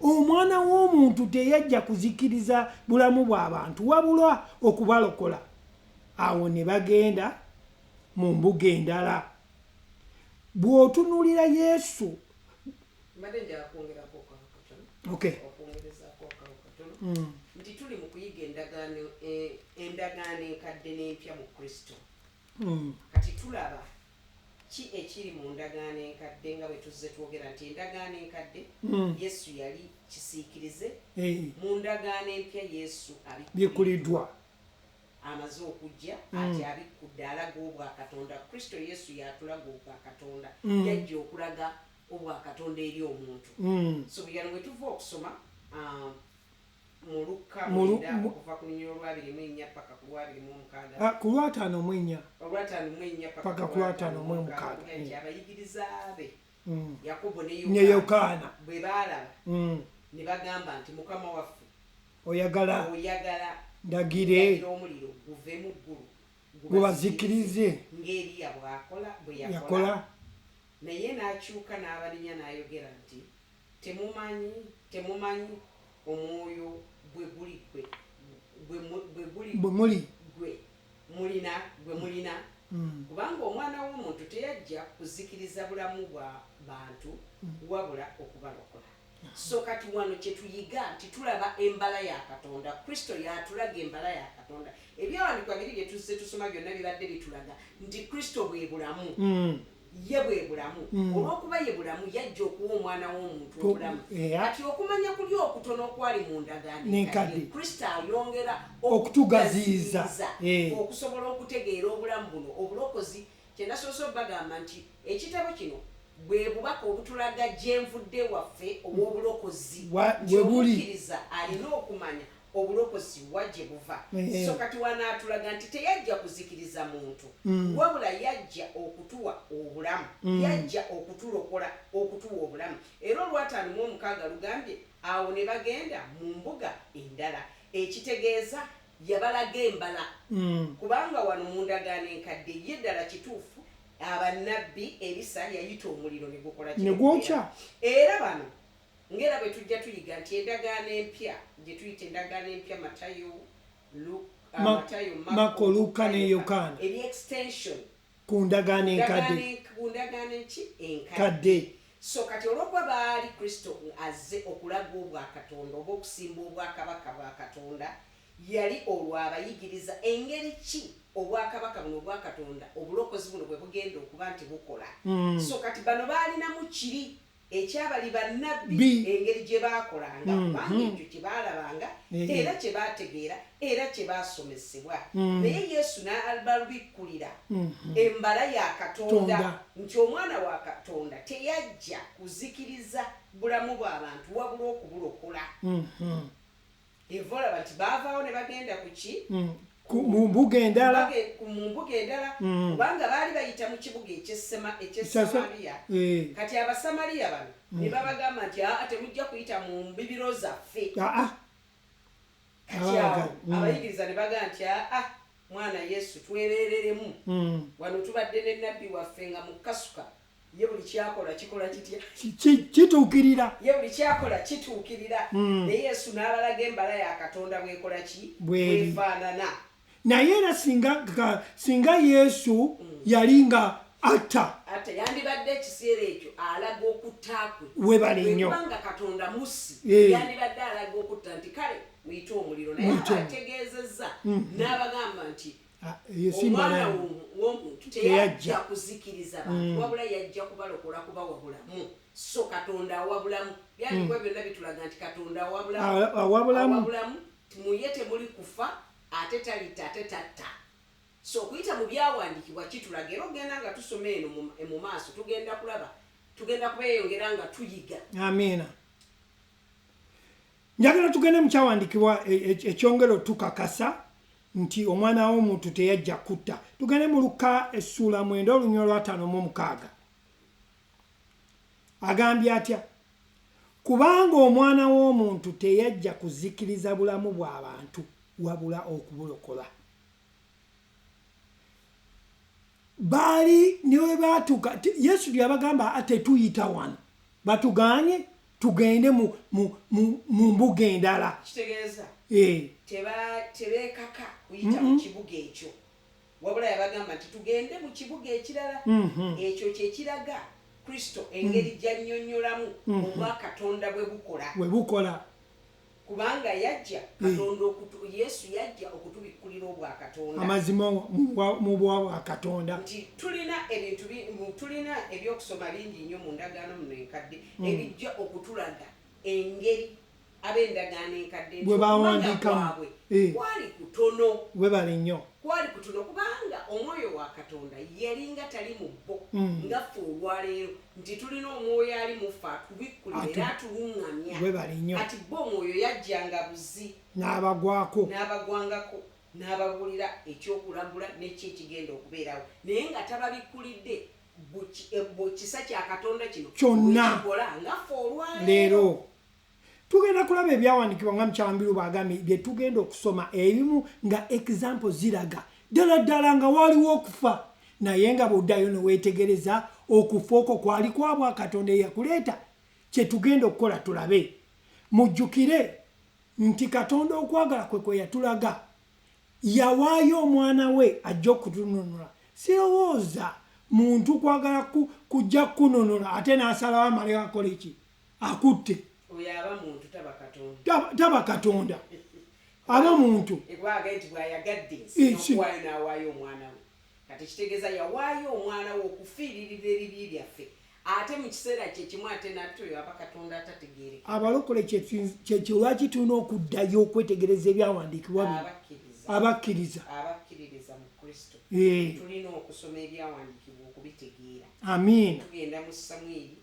Omwana w'omuntu teyajja kuzikiriza bulamu bw'abantu, wabula okubalokola. Awo ne bagenda mu mbuga endala. Bw'otunuulira Yesu. Mbadde njagala kwongerako katono. Okay. Okwongerezaako katono. Nti tuli mu kuyiga endagaano enkadde n'empya mu Kristo. Kati tulaba ki ekiri mu ndagaano enkadde, nga bwe tuzze twogera nti endagaano enkadde Yesu yali kisiikirize, mu ndagaano empya Yesu bikkuliddwa, amaze okujja ati abikkudde, alaga obwakatonda. Kristo Yesu yatulaga obwakatonda, yajja okulaga obwakatonda eri omuntu. So buyano bwe tuva okusoma mu Lukka 9, okuva ku lunyiriri olwa 24 paka ku lwa 26. Ah, ku lwa 54. Olwa 54 paka ku lwa 56. Nti abayigiriza be Yakobo ne ne Yokaana bwe baalaba ne bagamba nti, "Mukama waffe, oyagala oyagala ndagire ndagire omuliro guve mu ggulu gubazikirize ng'Eriya bw'akola bwe yakola?" Yakola. Naye n'akyuka n'abanenya n'ayogera nti, "Temumanyi omwoyo bwe guli gwe guli bwe muli gwe mulina, kubanga Omwana w'omuntu teyajja kuzikiriza bulamu bwa bantu, wabula okubalokola." So kati wano kyetuyiga nti tulaba embala ya Katonda. Kristo yatulaga embala ya Katonda. Ebyawandiikibwa biri bye tuzze tusoma byonna bibadde bitulaga nti Kristo bwe bulamu. Ye bwe bulamu. Olw'okuba ye bulamu, yajja okuwa omwana w'omuntu obulamu. Kati okumanya kuli okutono okwali mu ndagaano n'enkadde, enkadde, Kristo ayongera okutugaziyiza. okutugaziyiza, okusobola okutegeera obulamu buno, obulokozi. Kyenasoose obagamba nti ekitabo kino bwe bubaka obutulaga gyenvudde waffe ow'obulokozi, nti we buli. Omukkiriza alina okumanya obulokozi wa gye buva. So kati wanaatulaga nti teyajja kuzikiriza muntu, wabula yajja okutuwa obulamu, yajja okutulokola, okutuwa obulamu. Era olwa 56 lugambye, "Awo ne bagenda mu mbuga endala," ekitegeeza yabalaga embala. Kubanga wano mu ndagaano enkadde, ye ddala kituufu, abannabbi, Erisa yayita omuliro ne gukola ki? Ne gwokya. Era bano ngera bwe tujja tuyiga nti endagaano empya, gye tuyita endagaano empya, Matayo, Matayo, Mako, Luka ne Yokaana. Eri extension ku ndagaano enkadde. Ku ndagaano enki? Enkadde. Kadde. So kati olwokuba baali Kristo azze okulaga obwakatonda oba okusimba obwakabaka bwa Katonda, yali olwo abayigiriza engeri ki obwakabaka buno obwakatonda, obulokozi buno bwe bugenda okuba nti bukola. So kati bano baalinamu kiri ekyabali bannabbi, engeri gye baakolanga, kubanga ekyo kye baalabanga era kye baategeera era kye baasomesebwa. Naye Yesu n'abalubikkulira embala ya Katonda, Tonda. nti Omwana wa Katonda teyajja kuzikiriza bulamu bw'abantu, wabula okubulokola. Eva olaba nti baavaawo ne bagenda ku ki? Mu mbuga endala. Mu mbuga endala, kubanga baali bayita mu kibuga ekyesamaliya. Kati Abasamaliya bano ne babagamba nti, "Aa, temujja kuyita mu mbibiro zaffe." Aa. Kati awo abayigiriza ne bagamba nti, "Aa, mwana Yesu, twebereremu. Wano tubadde ne nabbi waffe nga mu kasuka, ye buli kyakola kikola kitya?" Kituukirira. Ye buli kyakola kituukirira. Naye Yesu n'abalaga embala ya Katonda bwekola ki? Bweri. Bwefaanana. Naye era singa Yesu yali nga atta, ate yandibadde ekiseera ekyo alaga okutta kwe. Webale nnyo. Kubanga Katonda musi, yandibadde alaga okutta nti, "Kale muyite omuliro." Naye Muyite aba ategeezezza n'abagamba nti Ah, eyo si mbala Omwana yange. w'omuntu Teyajja. teyajja kuzikiriza bantu, wabula yajja kubalokola, kubawa bulamu. So Katonda awa bulamu. Byandikuba byonna bitulaga nti Katonda awa bulamu. Awa bulamu. Awa bulamu. Muye temuli kufa, ate talita, ate tatta. So okuyita mu byawandiikibwa kitulaga, era ogenda nga tusoma eno mu maaso, tugenda kulaba, tugenda kubeeyongera nga tuyiga. Amiina. Njagala tugende mu kyawandiikibwa ekyongera otukakasa nti Omwana w'omuntu teyajja kutta. Tugende mu Luka essuula 9, olunyiriri olwa 56. Agambye atya? "Kubanga Omwana w'omuntu teyajja kuzikiriza bulamu bw'abantu, wabula okubulokola." Baali niwe batuuka, Yesu yabagamba, "Tetuyita wano, batuganye tugende mu mbuga endala." Kitegeeza tebeekaka kuyita mu kibuga ekyo, wabula yabagamba nti tugende mu kibuga ekirala. Ekyo kyekiraga Kristo engeri gy'annyonnyolamu obwakatonda bwe bukola. Bwe bukola. Kubanga yajja Katonda Yesu yajja okutubikkulira obwakatonda. Amazima mu bwa bwa Katonda. Nti tulina ebintu tulina ebyokusoma bingi nnyo mu ndagaano muno enkadde ebijja okutulaga engeri ab'endagaano enkadde nti Bwe okumanya bawandiikamu. kwabwe kwali kutono. Webale nnyo. Kwali kutono kubanga omwoyo wa Katonda yalinga tali mu bo nga ffe olwaleero, nti tulina omwoyo ali mu ffe atubikkulira era atuluŋŋamya. Webale nnyo. Kati bo omwoyo yajjanga buzi N'abagwako. N'abagwangako, n'ababuulira ekyokulagula neki ekigenda okubeerawo, naye nga tababikkulidde bukisa kya Katonda kino Kyonna. bwekikola nga ffe olwaleero. Leero tugenda kulaba ebyawandiikibwa nga mukyambiru bwagambye bye tugenda okusoma, ebimu nga example ziraga ddala ddala nga waliwo okufa, naye nga bw'oddayo ne weetegereza, okufa okwo kwali kwabwa Katonda eyakuleeta. Kye tugenda okukola, tulabe, mujjukire nti Katonda okwagala kwe kwe yatulaga, yawaayo omwana we ajja okutununula. Sirowooza muntu kwagala kujja kununula ate n'asalawo amale akola eki, akutte. Oyo aba muntu, taba Katonda. Taba Katonda, aba muntu. Ekwaga nti bw'ayagadde ensi Ensi. n'okuwaayo n'awaayo omwana we. Kati kitegeeza yawaayo omwana we okufiiririra ebibi byaffe, ate mu kiseera kye kimu ate natte. Oyo aba Katonda atategeereka. Abalokole, kyekyo lwaki tulina okuddayo okwetegereza ebyawandiikibwa bino. Abakkiriza. Abakkiriza. Abakkiririza mu Kristo. Tulina okusoma ebyawandiikibwa okubitegeera. Amiina. Tugenda mu Samwiri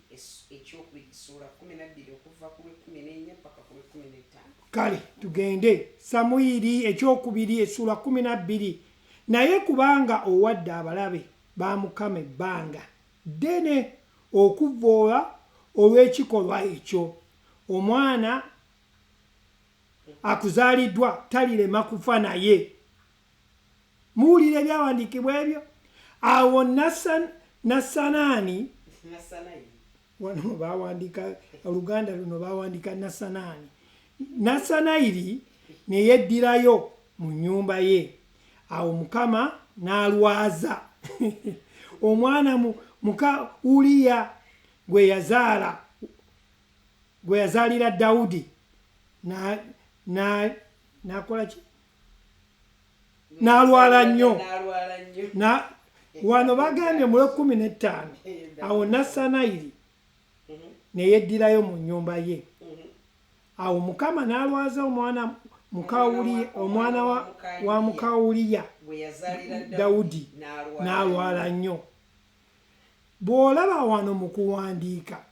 ekyokubiri essuula 12 okuva ku lwekumi n'ennya paka ku lwekumi n'ettaano. Kale tugende Samwiri ekyokubiri essuula 12. Naye kubanga owadde abalabe ba Mukama ebbanga ddene okuvvoola olw'ekikolwa ekyo, omwana akuzaaliddwa talirema kufa. Naye muwulira ebyawandiikibwa ebyo. Awo Nasanaani Nasanayi. Wano bawandiika oluganda luno, bawandiika Nasanaani. Nasanayiri ne yeddirayo mu nnyumba ye. Awo Mukama n'alwaza omwana muka Uliya gwe yazaala, gwe yazaalira Dawudi. N'akola ki? N'alwala nnyo. N'alwala nnyo. Wano bagambye mu lwekumi n'ettaano, awo Nasanayiri ne yeddirayo mu nnyumba ye. Awo Mukama n'alwaza omwana omwana wa mukawuliya gwe yazaalira Dawudi, n'alwala nnyo. Bw'olaba wano mu kuwandiika,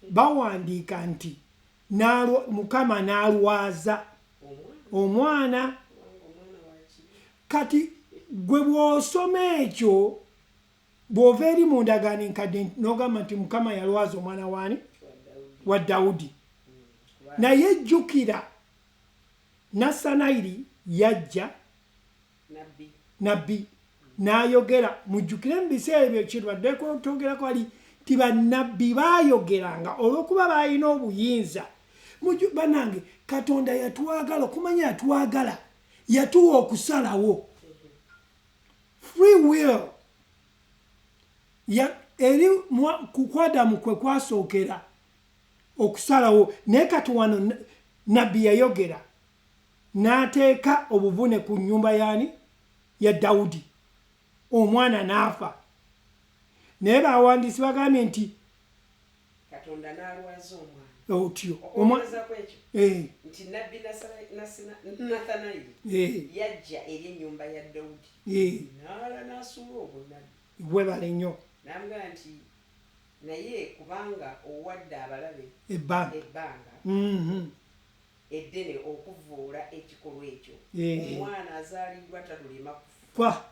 bawandiika nti Mukama n'alwaza omwana. Omwana. Omwana waki? Kati gwe bw'osoma ekyo, bw'ova eri mu ndagaano enkadde n'ogamba nti Mukama yalwaza omwana waani? Wa Dawudi. Wa Dawudi. Naye jjukira Nasanayiri yajja. Nabbi. Nabbi n'ayogera. Mujjukire mu biseera ebyo kirwaddeko twogerako ali nti bannabbi baayogeranga olw'okuba baalina obuyinza. Bannange, Katonda yatwagala, okumanya yatwagala, yatuwa okusalawo, free will. Eri ku kwadamu kwe kwasookera okusalawo. Naye kati wano nabbi yayogera n'ateeka obuvune ku nnyumba yaani? Ya Dawudi. Omwana n'afa, naye bawandiisi bagambye nti Katonda n'alwaza omwana. Otyo. Okwongereza ku ekyo, nti nabbi Nathanayiri yajja eri ennyumba ya Dawudi n'ala n'asuula obunnabbi. Webale nnyo. N'amugamba nti naye kubanga owadde abalabe ebbanga ebbanga eddene okuvvoola ekikolwa ekyo, omwana azaaliddwa talulema kufa. Kwa.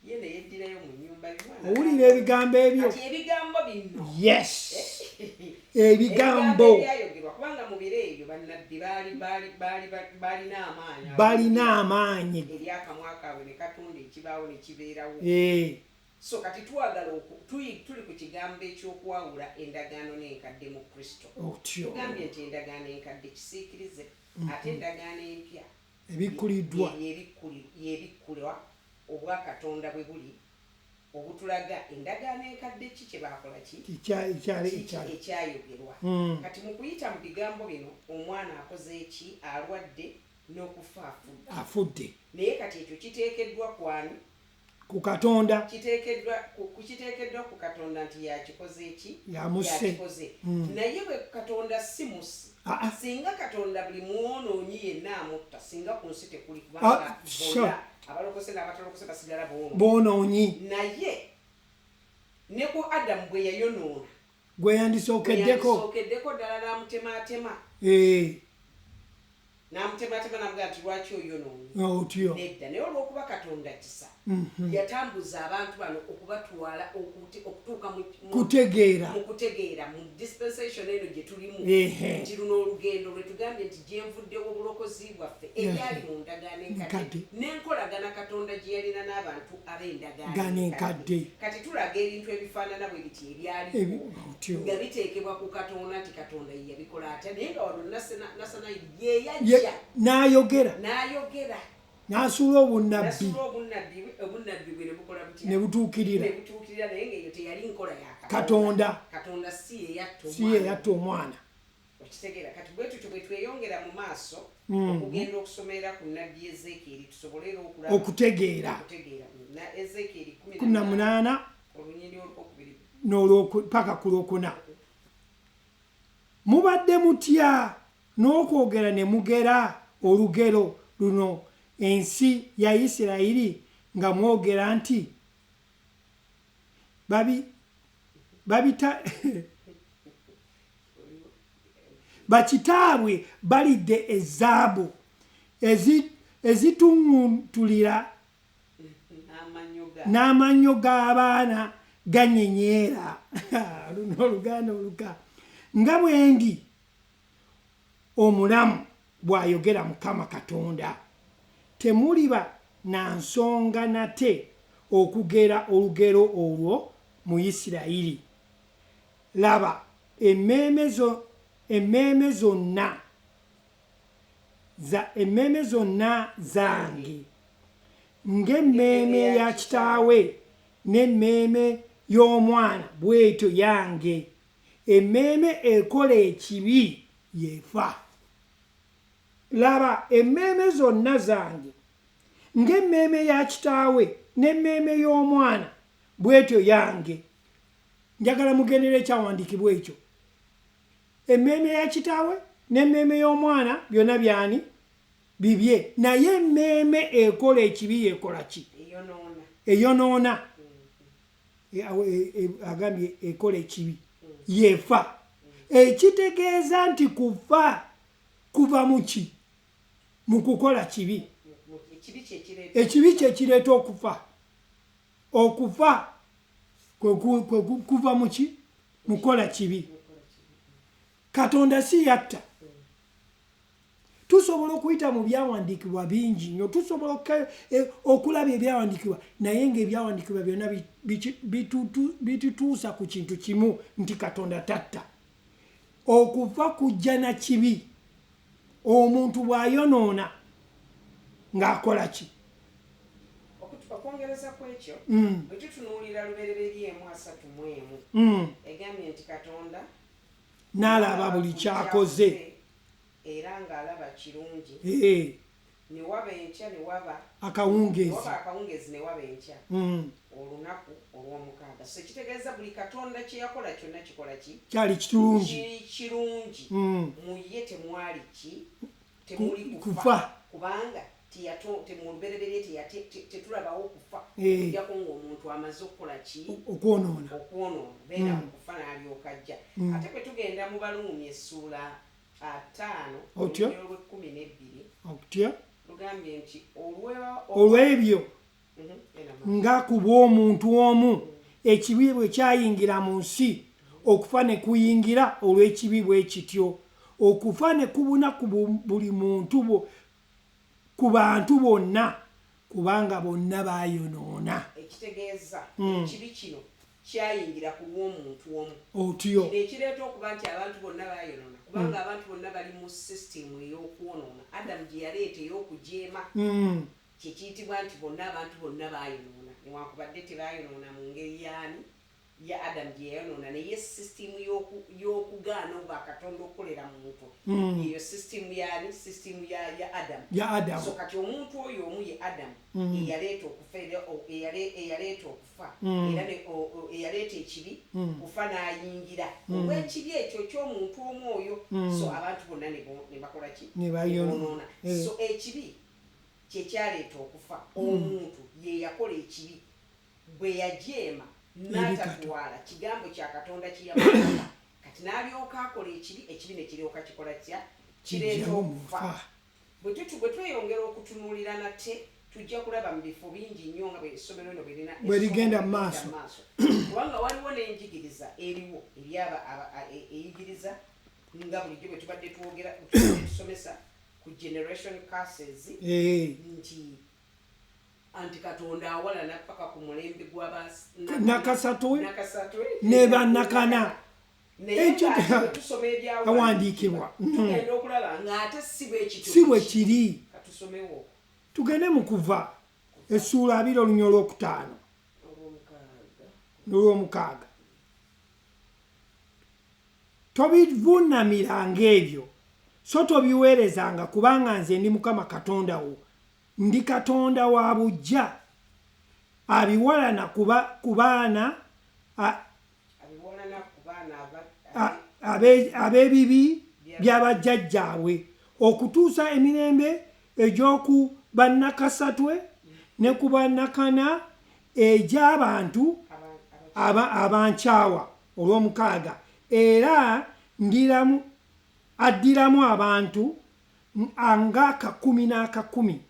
Ye ne yeddirayo mu nnyumba ye. Omwana Owulira ebigambo ebyo? Kati ebigambo bino, Yes, ebigambo ebyayogerwa, kubanga mu biro ebyo bannabbi baalina amaanyi. Balina amaanyi. Eri akamwa kaabwe ne katonda ekibaawo ne kibeerawo. So kati twagala tuli ku kigambo ekyokwawula endagaano n'enkadde mu Kristo. Otyo. Tugambye nti endagaano enkadde kisiikirize, ate endagaano empya Ebikkuliddwa. Yebikkulwa obwakatonda bwe buli obutulaga endagaano enkadde ki kye baakola ki Ekyali kiki ekyali ekyayogerwa. Kati mu kuyita mu bigambo bino, omwana akoze eki? Alwadde n'okufa afudde. Afudde. Naye kati ekyo kiteekeddwa kwani? Ku Katonda. Kiteekeddwa ku Katonda nti yakikoze eki? Yamusse. Yakikoze. Naye bwe Katonda si musi, Ah, ah. singa Katonda buli mwonoonyi yenna amutta, singa ku nsi tekuli, kubanga bonna abalokose n'abatalokose basigala boonoonyi. Boonoonyi. Naye ne ku Adamu bwe yayonoona, gwe yandisookeddeko, yandisookeddeko ddala n'amutemaatema, n'amutemaatema n'amugamba nti, "Lwaki oyonoonye?" Otyo. Nedda, naye olw'okuba Katonda kisa, yatambuza abantu bano okubatwala okutuuka kutegeera. Mu kutegeera mu dispensation eno gye tulimu, nti luno olugendo lwe tugambye nti gyenvuddewo obulokozi bwaffe ebyali mu ndagaano enkadde Enkadde. n'enkolagana Katonda gye yalina n'abantu ab'endagaano Gaano enkadde. Kati tulaga ebintu ebifaanana bwe biti ebyaliwo Otyo. nga biteekebwa ku Katonda nti Katonda ye yabikola atya, naye nga wano Nassanayiri ye yajja N'ayogera. N'ayogera. N'asuula obunnabbi. Nasuula obunnabbi bwe, obunnabbi bwe ne bukola butya? Ne butuukirira. Ne butuukirira, naye ng'eyo teyali nkola ya Katonda. Katonda si ye yatta Si ye omwana. yatta omwana. Okitegeera? Kati bwe tutyo bwe tweyongera mu maaso okugenda okusomera ku nnabbi Ezekieri, tusobole era okulaba okutegeera. Okutegeera na Ezekieri 18, olunyiriri olwokubiri paka ku lwokuna. Mubadde mutya n'okwogera ne mugera olugero luno ensi ya Isirayiri, nga mwogera nti babita bakitaabwe balidde ezaabu ezituŋŋuntulira n'amannyo ga n'amannyo g'abaana ganyenyeera. Luno oluganda oluka. Nga bwe ndi omulamu, bw'ayogera Mukama Katonda, temuliba na nsonga nate okugera olugero olwo mu Isirayiri. Laba, emmeeme zonna zange, ng'emmeeme ya kitaawe n'emmeeme y'omwana bw'etyo yange. Emmeeme ekola ekibi yefa. Laba, emmeeme zonna zange, ng'emmeeme ya kitaawe n'emmeeme y'omwana bw'etyo yange. Njagala mugendera ekyawandiikibwa ekyo. Emmeeme ya kitaawe n'emmeeme y'omwana byonna byani? Bibye. Naye emmeeme ekola ekibi yekola ki? Eyonoona. Eyonoona. Agambye ekola ekibi yefa, ekitegeeza nti kufa kuva mu ki? Mu kukola kibi. Ekibi kyekireeta. Ekibi kyekireeta okufa. Okufa kwe kuva mu ki? Mukola kibi. Katonda si yatta. Tusobola okuyita mu byawandiikibwa bingi nnyo, tusobola okulaba ebyawandiikibwa, naye ngaebyawandiikibwa byonna bitutuusa ku kintu kimu nti Katonda tatta. Okufa kujja na kibi. Omuntu bw'ayonoona ng'akola ki? Okwongereza ku ekyo, bwe tutunuulira Lubereberye 1:31, egambye nti Katonda n'alaba buli kyakoze, era ng'alaba kirungi. Ne waba enkya, ne waba akawungeezi. Ne waba akawungeezi, ne waba enkya, olunaku olw'omukaaga. So kitegeeza buli Katonda kye yakola kyonna kikola ki? Kyali kirungi. Kiri kirungi. Mu ye temwali ki? Temuli kufa. Kufa. Kubanga mu lubereberye tetulabawo kufa, okujjako ng'omuntu amaze okukola ki? Okwonoona. Okwonoona, beera mu kufa n'alyoka ajja. Ate bwe tugenda mu Baluumi essuula 5, Otyo. olunyiriri olw'e12, Otyo. lugambye nti olw'ebyo, Ena ma- nga ku bw'omuntu omu ekibi bwe kyayingira mu nsi, okufa ne kuyingira olw'ekibi, bwe kityo okufa ne kubuna ku buli muntu ku bantu bonna, kubanga bonna baayonoona. Ekitegeeza ekibi kino kyayingira ku lw'omuntu omu. Otyo. Kino ekireeta okuba nti abantu bonna bayonoona, kubanga abantu bonna bali mu sisitimu ey'okwonoona Adamu gye yaleeta ey'okujeema. Kyekiyitibwa nti bonna, abantu bonna bayonoona, newankubadde tebayonoona mu ngeri yaani ya Adamu gye yayonoona, naye sisitimu y'okugaana obwakatonda okukolera muntu, eyo sisitimu yaani? Sisitimu ya Adamu. Ya Adamu. So kati omuntu oyo omu ye Adamu eyaleeta okufa, era eyaleeta okufa, era eyaleeta ekibi, kufa n'ayingira olw'ekibi ekyo ky'omuntu omu oyo. So abantu bonna ne bakola ki? Ne bayonoona. Bonoona. So ekibi kyekyaleeta okufa. Omuntu ye yakola ekibi bwe yajeema n'atatwala kigambo kya Katonda kyeyamugamba, kati n'alyoka akola ekibi, ekibi ne kiryoka kikola kitya? Kireeta Kijjamu okufa. okufa. Bwe tweyongera okutunuulira nate, tujja kulaba mu bifo bingi nnyo nga bwe essomero lino bwe lina Bwe ligenda essomero mu maaso. Maaso, kubanga waliwo n'enjigiriza eriwo eri eyigiriza nga bulijjo bwe tubadde twogera, tubadde tusomesa ku generation curses, nti anti Katonda awalana paka ku mulembe gw'aba Nakasatwe. Nakasatwe. Ne bannakana. Naye Ekyo ng'ate bwe tusoma Awandiikibwa. ebyawandiikibwa, tugenda okulaba ng'ate si bwe kityo. Si bwe kiri. Katusomewo. Tugende mu Kuva essuula 2 olunya 5. 6. N'olwomukaaga. Tobivuunamiranga ebyo, so tobiweerezanga, kubanga nze ndi Mukama Katonda wo, ndi Katonda wa bujja, abiwalana ku baana Abiwalana ku baana ab'ebibi byabajjajjaabwe okutuusa emirembe egy'oku bannakasatwe ne ku bannakana egy'abantu abankyawa. 6, era ndiramu addiramu abantu ng'akakumi n'akakumi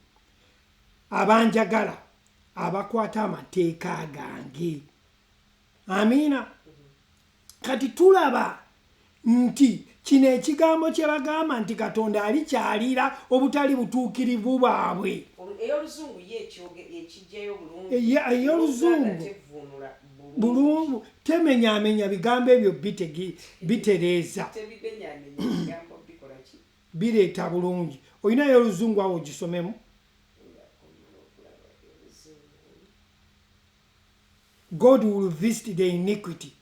abanjagala, abakwata amateeka gange. Amiina. Kati tulaba nti kino ekigambo kye bagamba nti Katonda alikyalira obutali butuukirivu bwabwe. Ey'oluzungu ye ekijjayo bulungi. Ey'oluzungu. Oluganda tevvuunula bulungi. Bulungu, temenyaamenya bigambo ebyo, bitereeza. Tebimenyaamenya bigambo, bikola ki? Bireeta bulungi. Olinayo oluzungu awo? Ogisomemu. Ngakomala okulaba oluzungu. God will visit the iniquity,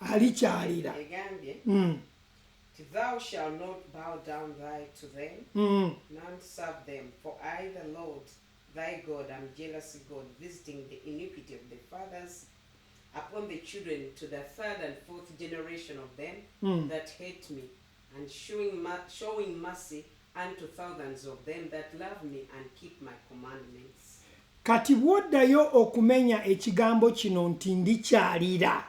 alikyalira. Egambye nti, "Thou shalt not bow down thy to them, none serve them, for I the Lord thy God am jealous God, visiting the iniquity of the fathers upon the children to the third and fourth generation of them that hate me, and showing mercy unto thousands of them that love me and keep my commandments." Kati bw'oddayo okumenya ekigambo kino nti ndikyalira,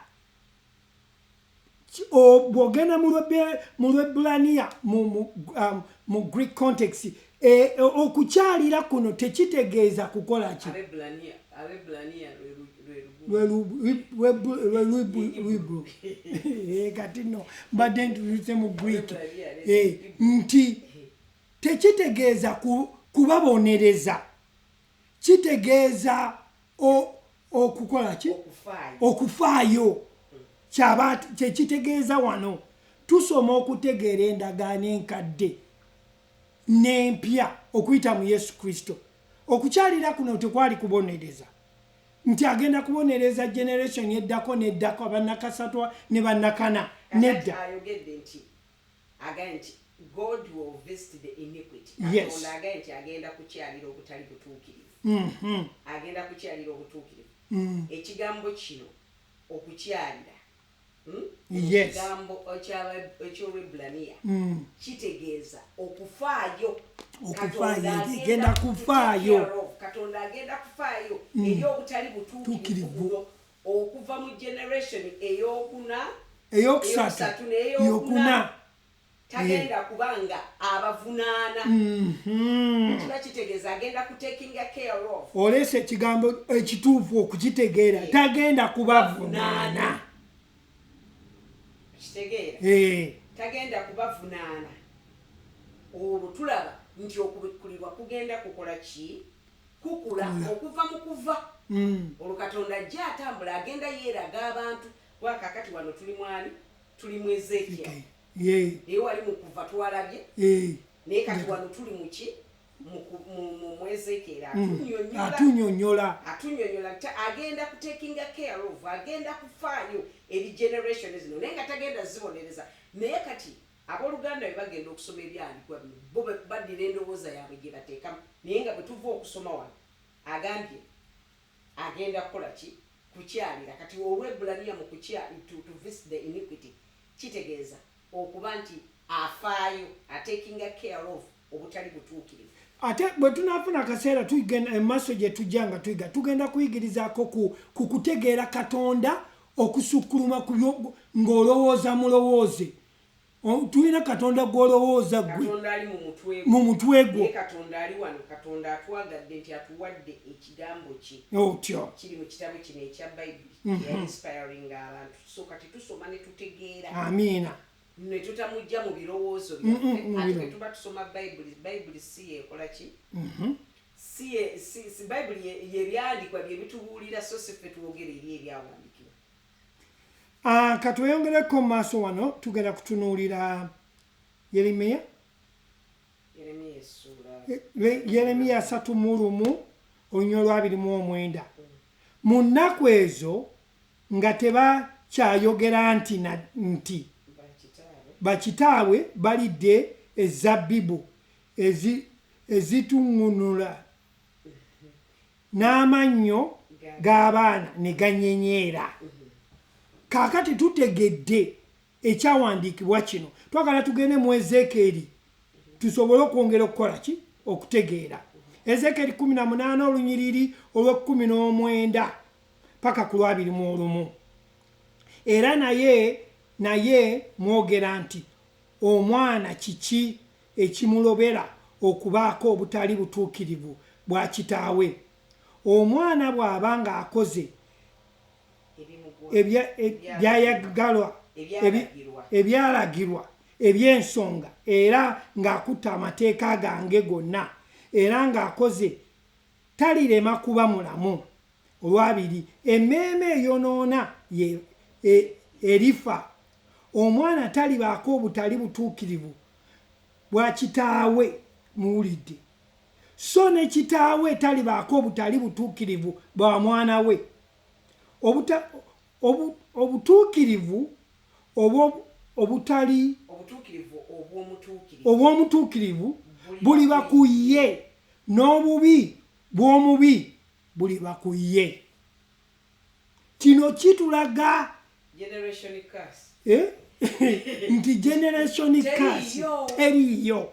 bw'ogenda mu Lwebulaniya, mu Greek context, okukyalira kuno tekitegeeza kukola ki? Abebulaniya lwe luguudo. Lwe Lwebru. Kati nno mbadde ntuluse mu Greek. Nti tekitegeeza kubabonereza, kitegeeza okukola ki? Okufaayo. Okufaayo. Kyaba kyekitegeeza. Wano tusoma okutegeera endagaano enkadde n'empya okuyita mu Yesu Kristo. Okukyalira kuno tekwali kubonereza nti agenda kubonereza generation eddako neddako, abannakasatwa ne bannakana. Nedda. Kakati ayogedde nti, agambye nti God will visit the iniquity. Katonda agambye nti agenda kukyalira obutali butuukirivu. Agenda kukyalira obutuukirivu. Ekigambo kino okukyalira, Ekigambo ekyolwebulaniya kitegeeza okufaayo. Okufaayo, Katonda egenda kufaayo. Take care of. Katonda agenda kufaayo eri obutali butuukirivu Tuukirivu. buno okuva mu generation eyokuna, eyokusatu, eyokusatu n'eyokuna. Yokuna. Tagenda kubanga abavunaana. Kiba kitegeeza agenda kutakinga care of. Oleese ekigambo ekituufu okukitegeera, tagenda kubavunaana. Kitegeera? Tagenda kubavunaana. Olwo tulaba nti okubikkulirwa kugenda kukola ki? Kukula okuva mu kuva. Olwo Katonda ajja atambula agenda yeeraga abantu. Wakakati wano tuli mwani, tuli mu Ezekiel. Naye wali mu kuva twalabye. Naye kati wano tuli muki? Mu Ezekiel. Atunyonyola. Atunyonyola nti agenda kutakinga care of, agenda kufaayo eri generation zino, naye nga tagenda zibonereza. Naye kati abooluganda bwe bagenda okusoma ebyawandiikibwa bino, bo baddira endowooza yaabwe gye bateekamu. Naye nga bwe tuva okusoma wano, agambye agenda kukola ki? Kukyalira. Kati olwebulaniya mu to visit the iniquity kitegeeza okuba nti afaayo, atakinga care of obutali butuukirivu. Ate bwe tunaafuna akaseera, tugenda emaaso gye tujja nga tuyiga, tugenda kuyigirizaako ku kutegeera Katonda okusukkuluma ku ng'olowooza mulowooze. Tulina Katonda gw'olowooza gwe. Katonda ali mu mutwe. Mu mutwe gwo. Naye Katonda ali wano. Katonda atwagadde nti atuwadde ekigambo kye. Otyo. Kiri mu kitabo kino ekya Bayibuli, yainspiringa abantu. So kati tusoma ne tutegeera. Amiina. Ne tutamujja mu birowoozo byaffe. Ate bwe tuba tusoma Bayibuli, Bayibuli si yeekola ki? Si si Bayibuli yebyandiikwa bye bitubuulira, so si ffe twogera eri ebyawandiikibwa. Katweyongereko mu maaso wano, tugenda kutunuulira Yeremiya. Yeremiya essuula. Yeremiya 31 olunyiriri olwa 29. Mu nnaku ezo nga tebakyayogera nti bakitaabwe bakitaabwe balidde ezabbibu ezituŋŋunula n'amannyo g'abaana ne ganyenyeera. Kaakati tutegedde ekyawandiikibwa kino, twagala tugende mu Ezekeeri tusobole okwongera okukola ki? Okutegeera. Ezekeeri 18 olunyiriri olw'e19 paka ku lw'21. Era naye mwogera nti omwana kiki ekimulobera okubaako obutali butuukirivu bwa kitaawe? Omwana bw'aba ng'akoze ebyalagirwa eby'ensonga era ng'akutte amateeka gange gonna era ng'akoze, talirema kuba mulamu. Olwabiri, emmeeme eyonoona erifa. Omwana talibaako obutali butuukirivu bwa kitaawe. Muwulidde? So ne kitaawe talibaako obutali butuukirivu bwa mwana we. Obutuukirivu obutali obw'omutuukirivu buliba ku ye, n'obubi bw'omubi buliba ku ye. Kino kitulaga nti generation curse teriiyo,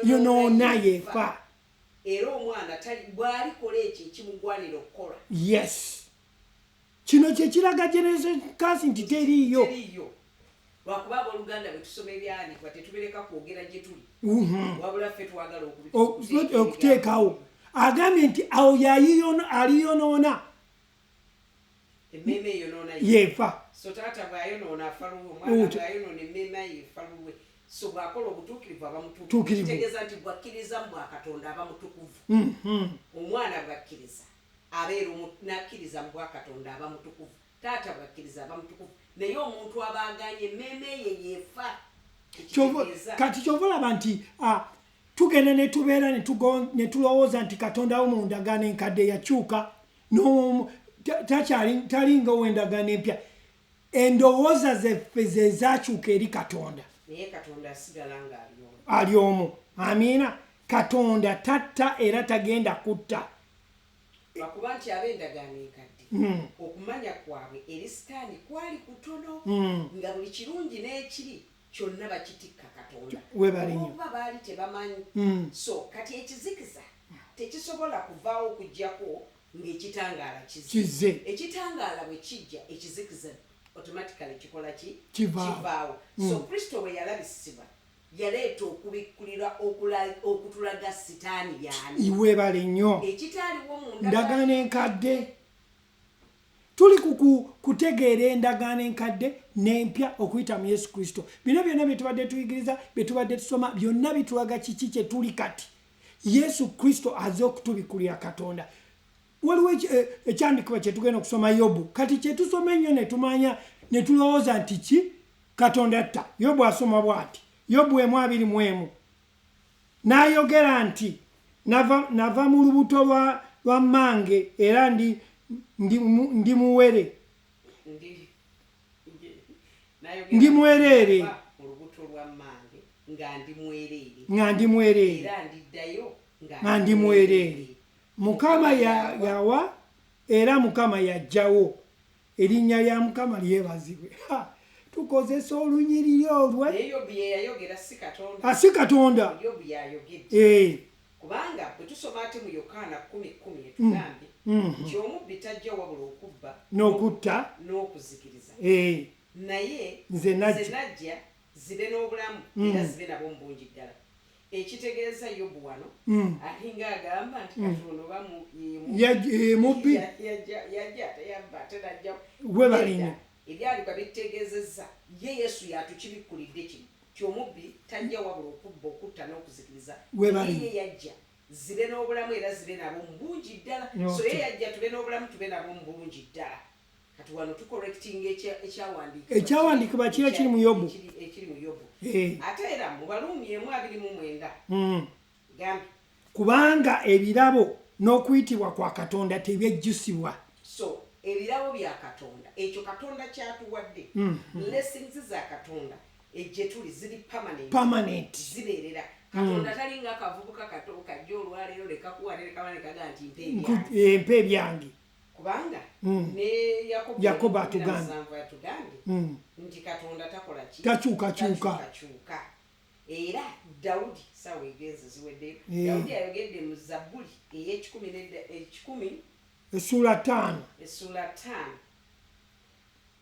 yonoona yefa. Era omwana bw'alikola ekyo ekimugwanira okukola. Yes, kino kyekiraga generation curse nti teriiyo. Lwakuba abooluganda bwe tusoma ebyawandiikibwa tetubereka kwogera gye tuli, wabula ffe twagala okuteekawo. Agambye nti awo aliyonoona emmeeme eyonoona yefa. So taata bw'ayonoona afa lulwe, omwana bw'ayonoona emmeeme yefa lulwe. So bw'akola obutuukirivu aba mutuukirivu, kitegeeza nti bw'akkiriza mu bwakatonda aba mutukuvu. Omwana bw'akkiriza abeera n'akkiriza mu bwakatonda aba mutukuvu, taata bw'akkiriza aba mutukuvu, naye omuntu aba aganye emmeeme ye yefa. Kati kyova olaba nti tugenda ne tubeera ne tulowooza nti Katonda wo mu ndagaano enkadde yakyuka, talinga ow'endagaano empya. Endowooza zaffe ze zakyuka eri Katonda, naye Katonda asigala nga ali omu. Amiina. Katonda tatta era tagenda kutta. Lwakuba nti ab'endagaano enkadde okumanya kwabwe eri Sitaani kwali kutono, nga buli kirungi n'ekiri kyonna bakitikka Katonda, olwokuba baali tebamanyi. So kati ekizikiza tekisobola kuvaawo okugjako ng'ekitangaala kizze. Ekitangaala bwe kijja, ekizikiza automatically kikola ki? Kivaawo. So Kristo bwe yalabisibwa, yaleeta okubikkulira okutulaga Sitaani yaani. Iwebale nnyo. Ekitaaliwo mu ndagaano enkadde. Tuli ku kutegeera endagaano enkadde n'empya okuyita mu Yesu Kristo. Bino byonna bye tubadde tuyigiriza, bye tubadde tusoma, byonna bitulaga kiki kye tuli kati. Yesu Kristo aze okutubikulira Katonda. Waliwo ekyandikibwa kyetugenda okusoma, Yobu. Kati kyetusoma ennyo ne tumanya ne tulowooza nti ki Katonda atta. Yobu asoma bw'ati, Yobu 1:21, n'ayogera nti nava mu lubuto lwa mmange era ndi muwere. Ndi mwereere. Mu lubuto lwa mmange nga ndi mwereere. Nga ndi mwereere. Era ndiddayo nga ndi mwereere. Mukama yawa era Mukama yajjawo, erinnya lya Mukama lyebazibwe. Tukozesa olunyiriri olwe. Naye Yobu ye yayogera, si Katonda. Si Katonda. Yobu yayogedde. Kubanga bwe tusoma ate mu Yokaana 10:10 etugambye nti omubbi tajja wabula okubba n'okutta n'okuzikiriza. Naye nze najja zibe n'obulamu era zibe nabwo mu bungi ddala. Ekitegeeza Yobu wano alinga agamba nti Katonda oba mubbi yajja teyabba ate najja. Webalinyo. Ebyalibwa bitegeezezza ye Yesu yatukibikkulidde kino ti omubbi tajja wabula okubba, okutta n'okuzikiriza. Ye yajja zibe n'obulamu era zibe nabo mu bungi ddala. So ye yajja tube n'obulamu, tube nabo mu bungi ddala. Kati wano tucorrectinga ekyawandiikibwa. Ekyawandiikibwa kiri ekiri mu Yobu. Ekiri mu Yobu. Ate era mu Baluumi 1:29 gambye kubanga ebirabo n'okuyitibwa kwa Katonda tebyejjusibwa. So ebirabo bya Katonda, ekyo Katonda kyatuwadde, blessings za Katonda gye tuli ziri permanent. Permanent. Zibeerera. Katonda talinga akavubuka kato kajja olwaleero lekakuwa ne kagaa nti mpa ebyange. Mpa ebyange. Kubanga ne Yakobo atugambye. Atugambye nti Katonda takola ki? Takyukakyuka. Era Dawudi sawa egenze ziweddeyo. Dawudi ayogedde mu Zabbuli ey'ekumi essuula 5. Essuula 5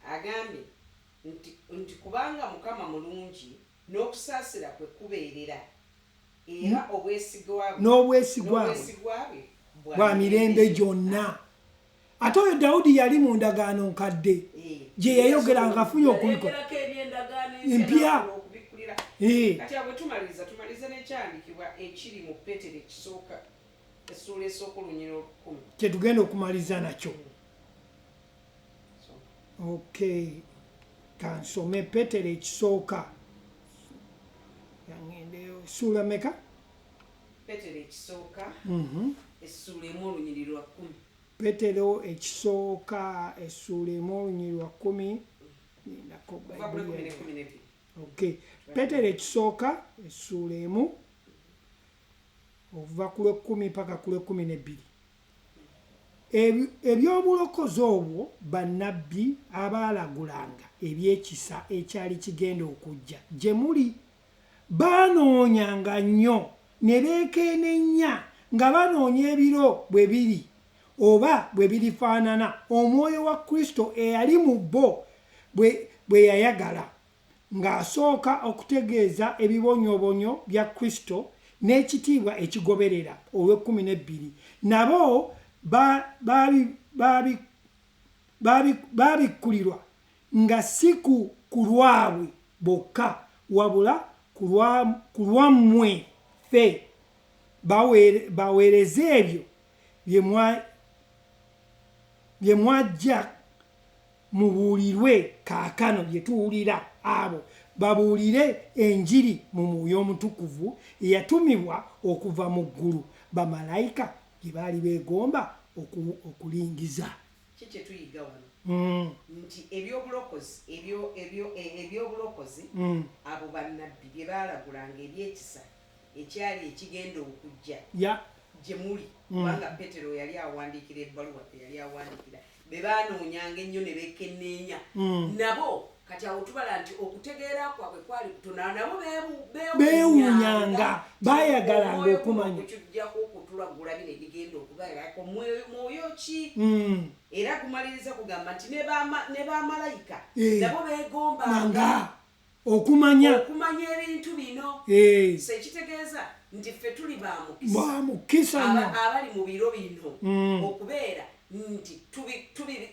agambye nti kubanga Mukama mulungi n'okusaasira kwe kubeerera era n'obwesigwa bwe bwa mirembe gyonna. Ate oyo Dawudi yali mu ndagaano nkadde gye yayogera ng'afunye okubikola empya. Kati abo tumalize n'ekyandikibwa ekiri mu Peetero ekisooka essuula esooka olunyiriri 10 kyetugenda okumaliza nakyo. Okay, kansome Peetero ekisooka yangendeyo essuula meka? Peetero ekisooka essuula 1 olunyiriri lwa 10. Peetero ekisooka essuula 1 olunyiriri lwa 10. Nindako Bayibuli. Okay, Peetero ekisooka essuula 1 okuva ku lw'ekumi paka ku lw'e12. Ebyobulokozi obwo bannabbi abaalagulanga ebyekisa ekyali kigenda okujja gye muli baanoonyanga nnyo ne beekenenya nga banoonya ebiro bwe biri oba bwe birifaanana omwoyo wa Kristo eyali mu bo bwe yayagala ng'asooka okutegeeza ebibonyoobonyo bya Kristo n'ekitiibwa ekigoberera olw'e12. Nabo babikkulirwa nga si ku lwabwe bokka wabula ku lwammwe ffe baweereze ebyo bye mwajja mubuulirwe kaakano bye tuwulira abo babuulire enjiri mu Mwoyo Omutukuvu eyatumibwa okuva mu ggulu bamalayika gye baali beegomba okulingiza. Ki kye tuyiga wano? Nti ebyobulokozi ebyobulokozi abo bannabbi bye baalagulanga ebyekisa ekyali ekigenda okujja gye muli, kubanga Peetero yali awandiikira ebbaluwa yali awandiikira be baanoonyanga ennyo ne beekenneenya nabo. Kati awo tubala nti okutegeera kwabwe kwali kutono, nabo beewuunyanga, baayagalanga okumanya okujjako okutulagula bino ebigenda okubeerako mwoyo ki. Era kumaliriza kugamba nti ne bamalayika nabo beegombanga okumanya ebintu bino. So ekitegeeza nti ffe tuli ba mukisa abali mu biro bino okubeera nti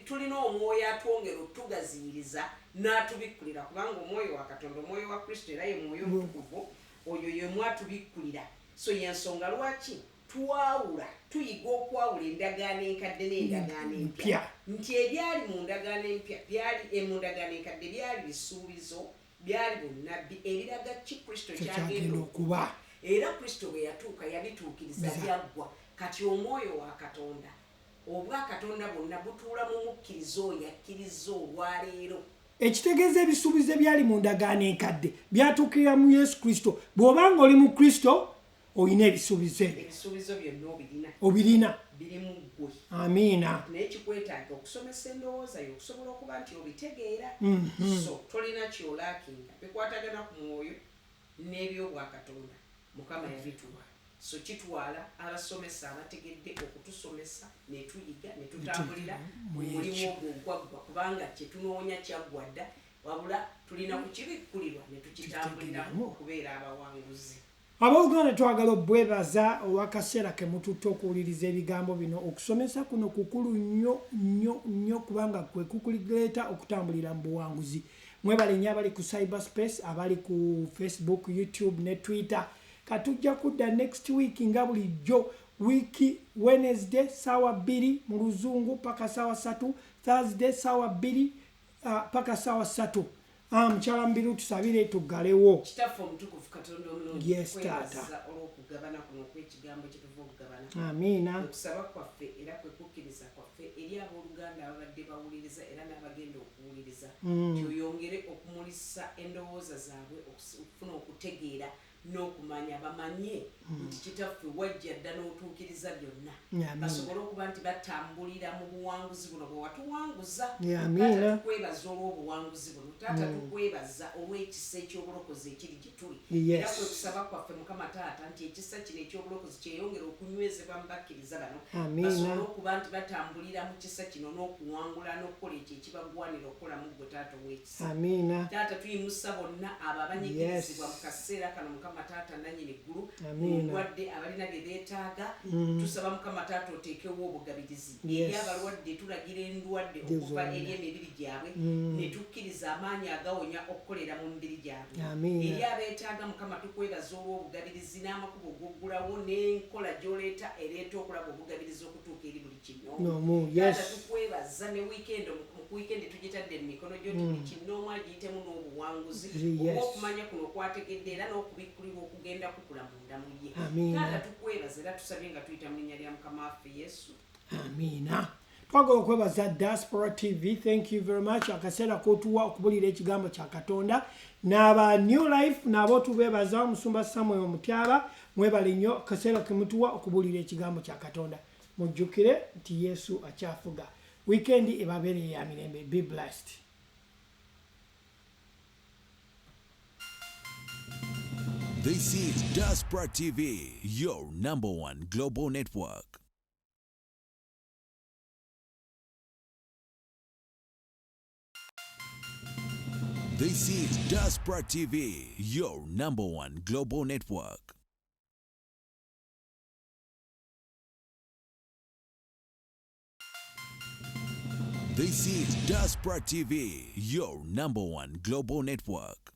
tulina omwoyo atwongera otugaziyiriza n'atubikkulira, kubanga omwoyo wa Katonda, omwoyo wa Kristo era ye mwoyo omutukuvu, oyo ye mwatubikkulira So yensonga lwaki twawula, tuyiga okwawula endagaano enkadde n'endagaano empya, nti ebyali mu ndagaano empya byali mu ndagaano enkadde byali bisuubizo, byali bunnabbi ebiraga ki Kristo kyagenda okuba. Era Kristo bwe yatuuka yabituukiriza, byaggwa. Kati omwoyo wa Katonda, obwakatonda bwonna butuula mu mukkiriza oyo akkiriza olwaleero. Ekitegeeza ebisuubizo ebyali mu ndagaano enkadde byatuukirira mu Yesu Kristo. Bw'obanga oli mu Kristo olina ebisuubizo ebyo, ebisuubizo byonna obirina, obirina, biri mu ggwe. Amiina. Naye kikwetaaga okusomesa endowooza yo okusobola okuba nti obitegeera. So tolina kyolackinga, bikwatagana ku mwoyo n'ebyobwakatonda Mukama yabituwa. So kitwala abasomesa abategedde okutusomesa ne tuyiga ne tutambulira mu mulimu ogwo ogwaggwa, kubanga kyetunoonya kyaggwa dda, wabula tulina kukibikkulirwa ne tukitambuliramu okubeera abawanguzi. Abooluganda, twagala obwebaza olw'akaseera ke mututte okuwuliriza ebigambo bino. Okusomesa kuno kukulu nnyo nnyo nnyo, kubanga kwe kukuleeta okutambulira mu buwanguzi. Mwebale nnyo abali ku cyberspace, abali ku Facebook, YouTube ne Twitter. Katujja kudda next week nga bulijjo, wiiki Wednesday 2:00 mu Luzungu paka 3:00, Thursday 2:00 paka 3:00. Mukyala Mubiru, tusabire tuggalewo. Kitaffe omutukuvu, Katonda omulungi, Yes, tukwebaza Taata. olw'okugabana kuno okw'ekigambo kyetuva okugabana. Amiina. Okusaba kwaffe era kwe kukkiriza kwaffe eri abooluganda ababadde bawuliriza era n'abagenda okuwuliriza, nti oyongere okumulisa endowooza zaabwe okufuna okutegeera n'okumanya, bamanye nti Kitaffe wajja dda n'otuukiriza byonna, Amiina. basobole okuba nti batambulira mu buwanguzi buno bwe watuwanguza. Amiina. Taata, tukwebaza olw'obuwanguzi buno. Taata, tukwebaza olw'ekisa eky'obulokozi ekiri gye tuli. Era kwe kusaba kwaffe, Mukama Taata, nti ekisa kino eky'obulokozi kyeyongere okunywezebwa mu bakkiriza bano, Amiina. basobole okuba nti batambulira mu kisa kino n'okuwangula n'okukola ekyo ekibagwanira okukola mu ggwe, Taata ow'ekisa. Amiina. Taata, tuyimusa bonna abo abanyigirizibwa mu kaseera kano, Mukama Taata nannyini ggulu, Amiina. ndwadde, abalina bye beetaaga. Tusaba, Mukama Taata, oteekewo obugabirizi eri abalwadde. Tulagira endwadde okuva Zonna. eri emibiri gyabwe, ne tukkiriza amaanyi agawonya okukolera mu mibiri gyabwe. Amiina. Eri abeetaaga, Mukama, tukwebaza olw'obugabirizi n'amakubo ogwoggulawo n'enkola gy'oleeta ereeta okulaba obugabirizi okutuuka eri buli kinoomu. Nomu, yes. Taata, tukwebaza ne weekend, mu weekend tugitadde mu mikono gyo, nti buli kinoomu agiyitemu n'obuwanguzi olw'okumanya kuno okwategedde era n'okubikkulirwa okugenda kukula munda mu ye. Amiina. Taata, tukwebaza era tusabye nga tuyita mu linnya lya Mukama waffe Yesu. Amiina. Twagala okwebaza Diaspora TV. Thank you very much, akaseera kotuwa okubulira ekigambo kya Katonda. N'aba New Life nabo tubeebaza. Omusumba Samuel Mutyaba, mwebale nnyo akaseera kemutuwa okubulira ekigambo kya Katonda. Mujjukire nti Yesu akyafuga. Weekend ebabeere ya mirembe. Be blessed. This is Diaspora TV, your number one global network. This is Diaspora TV, your number one global network. This is Diaspora TV, your number one global network.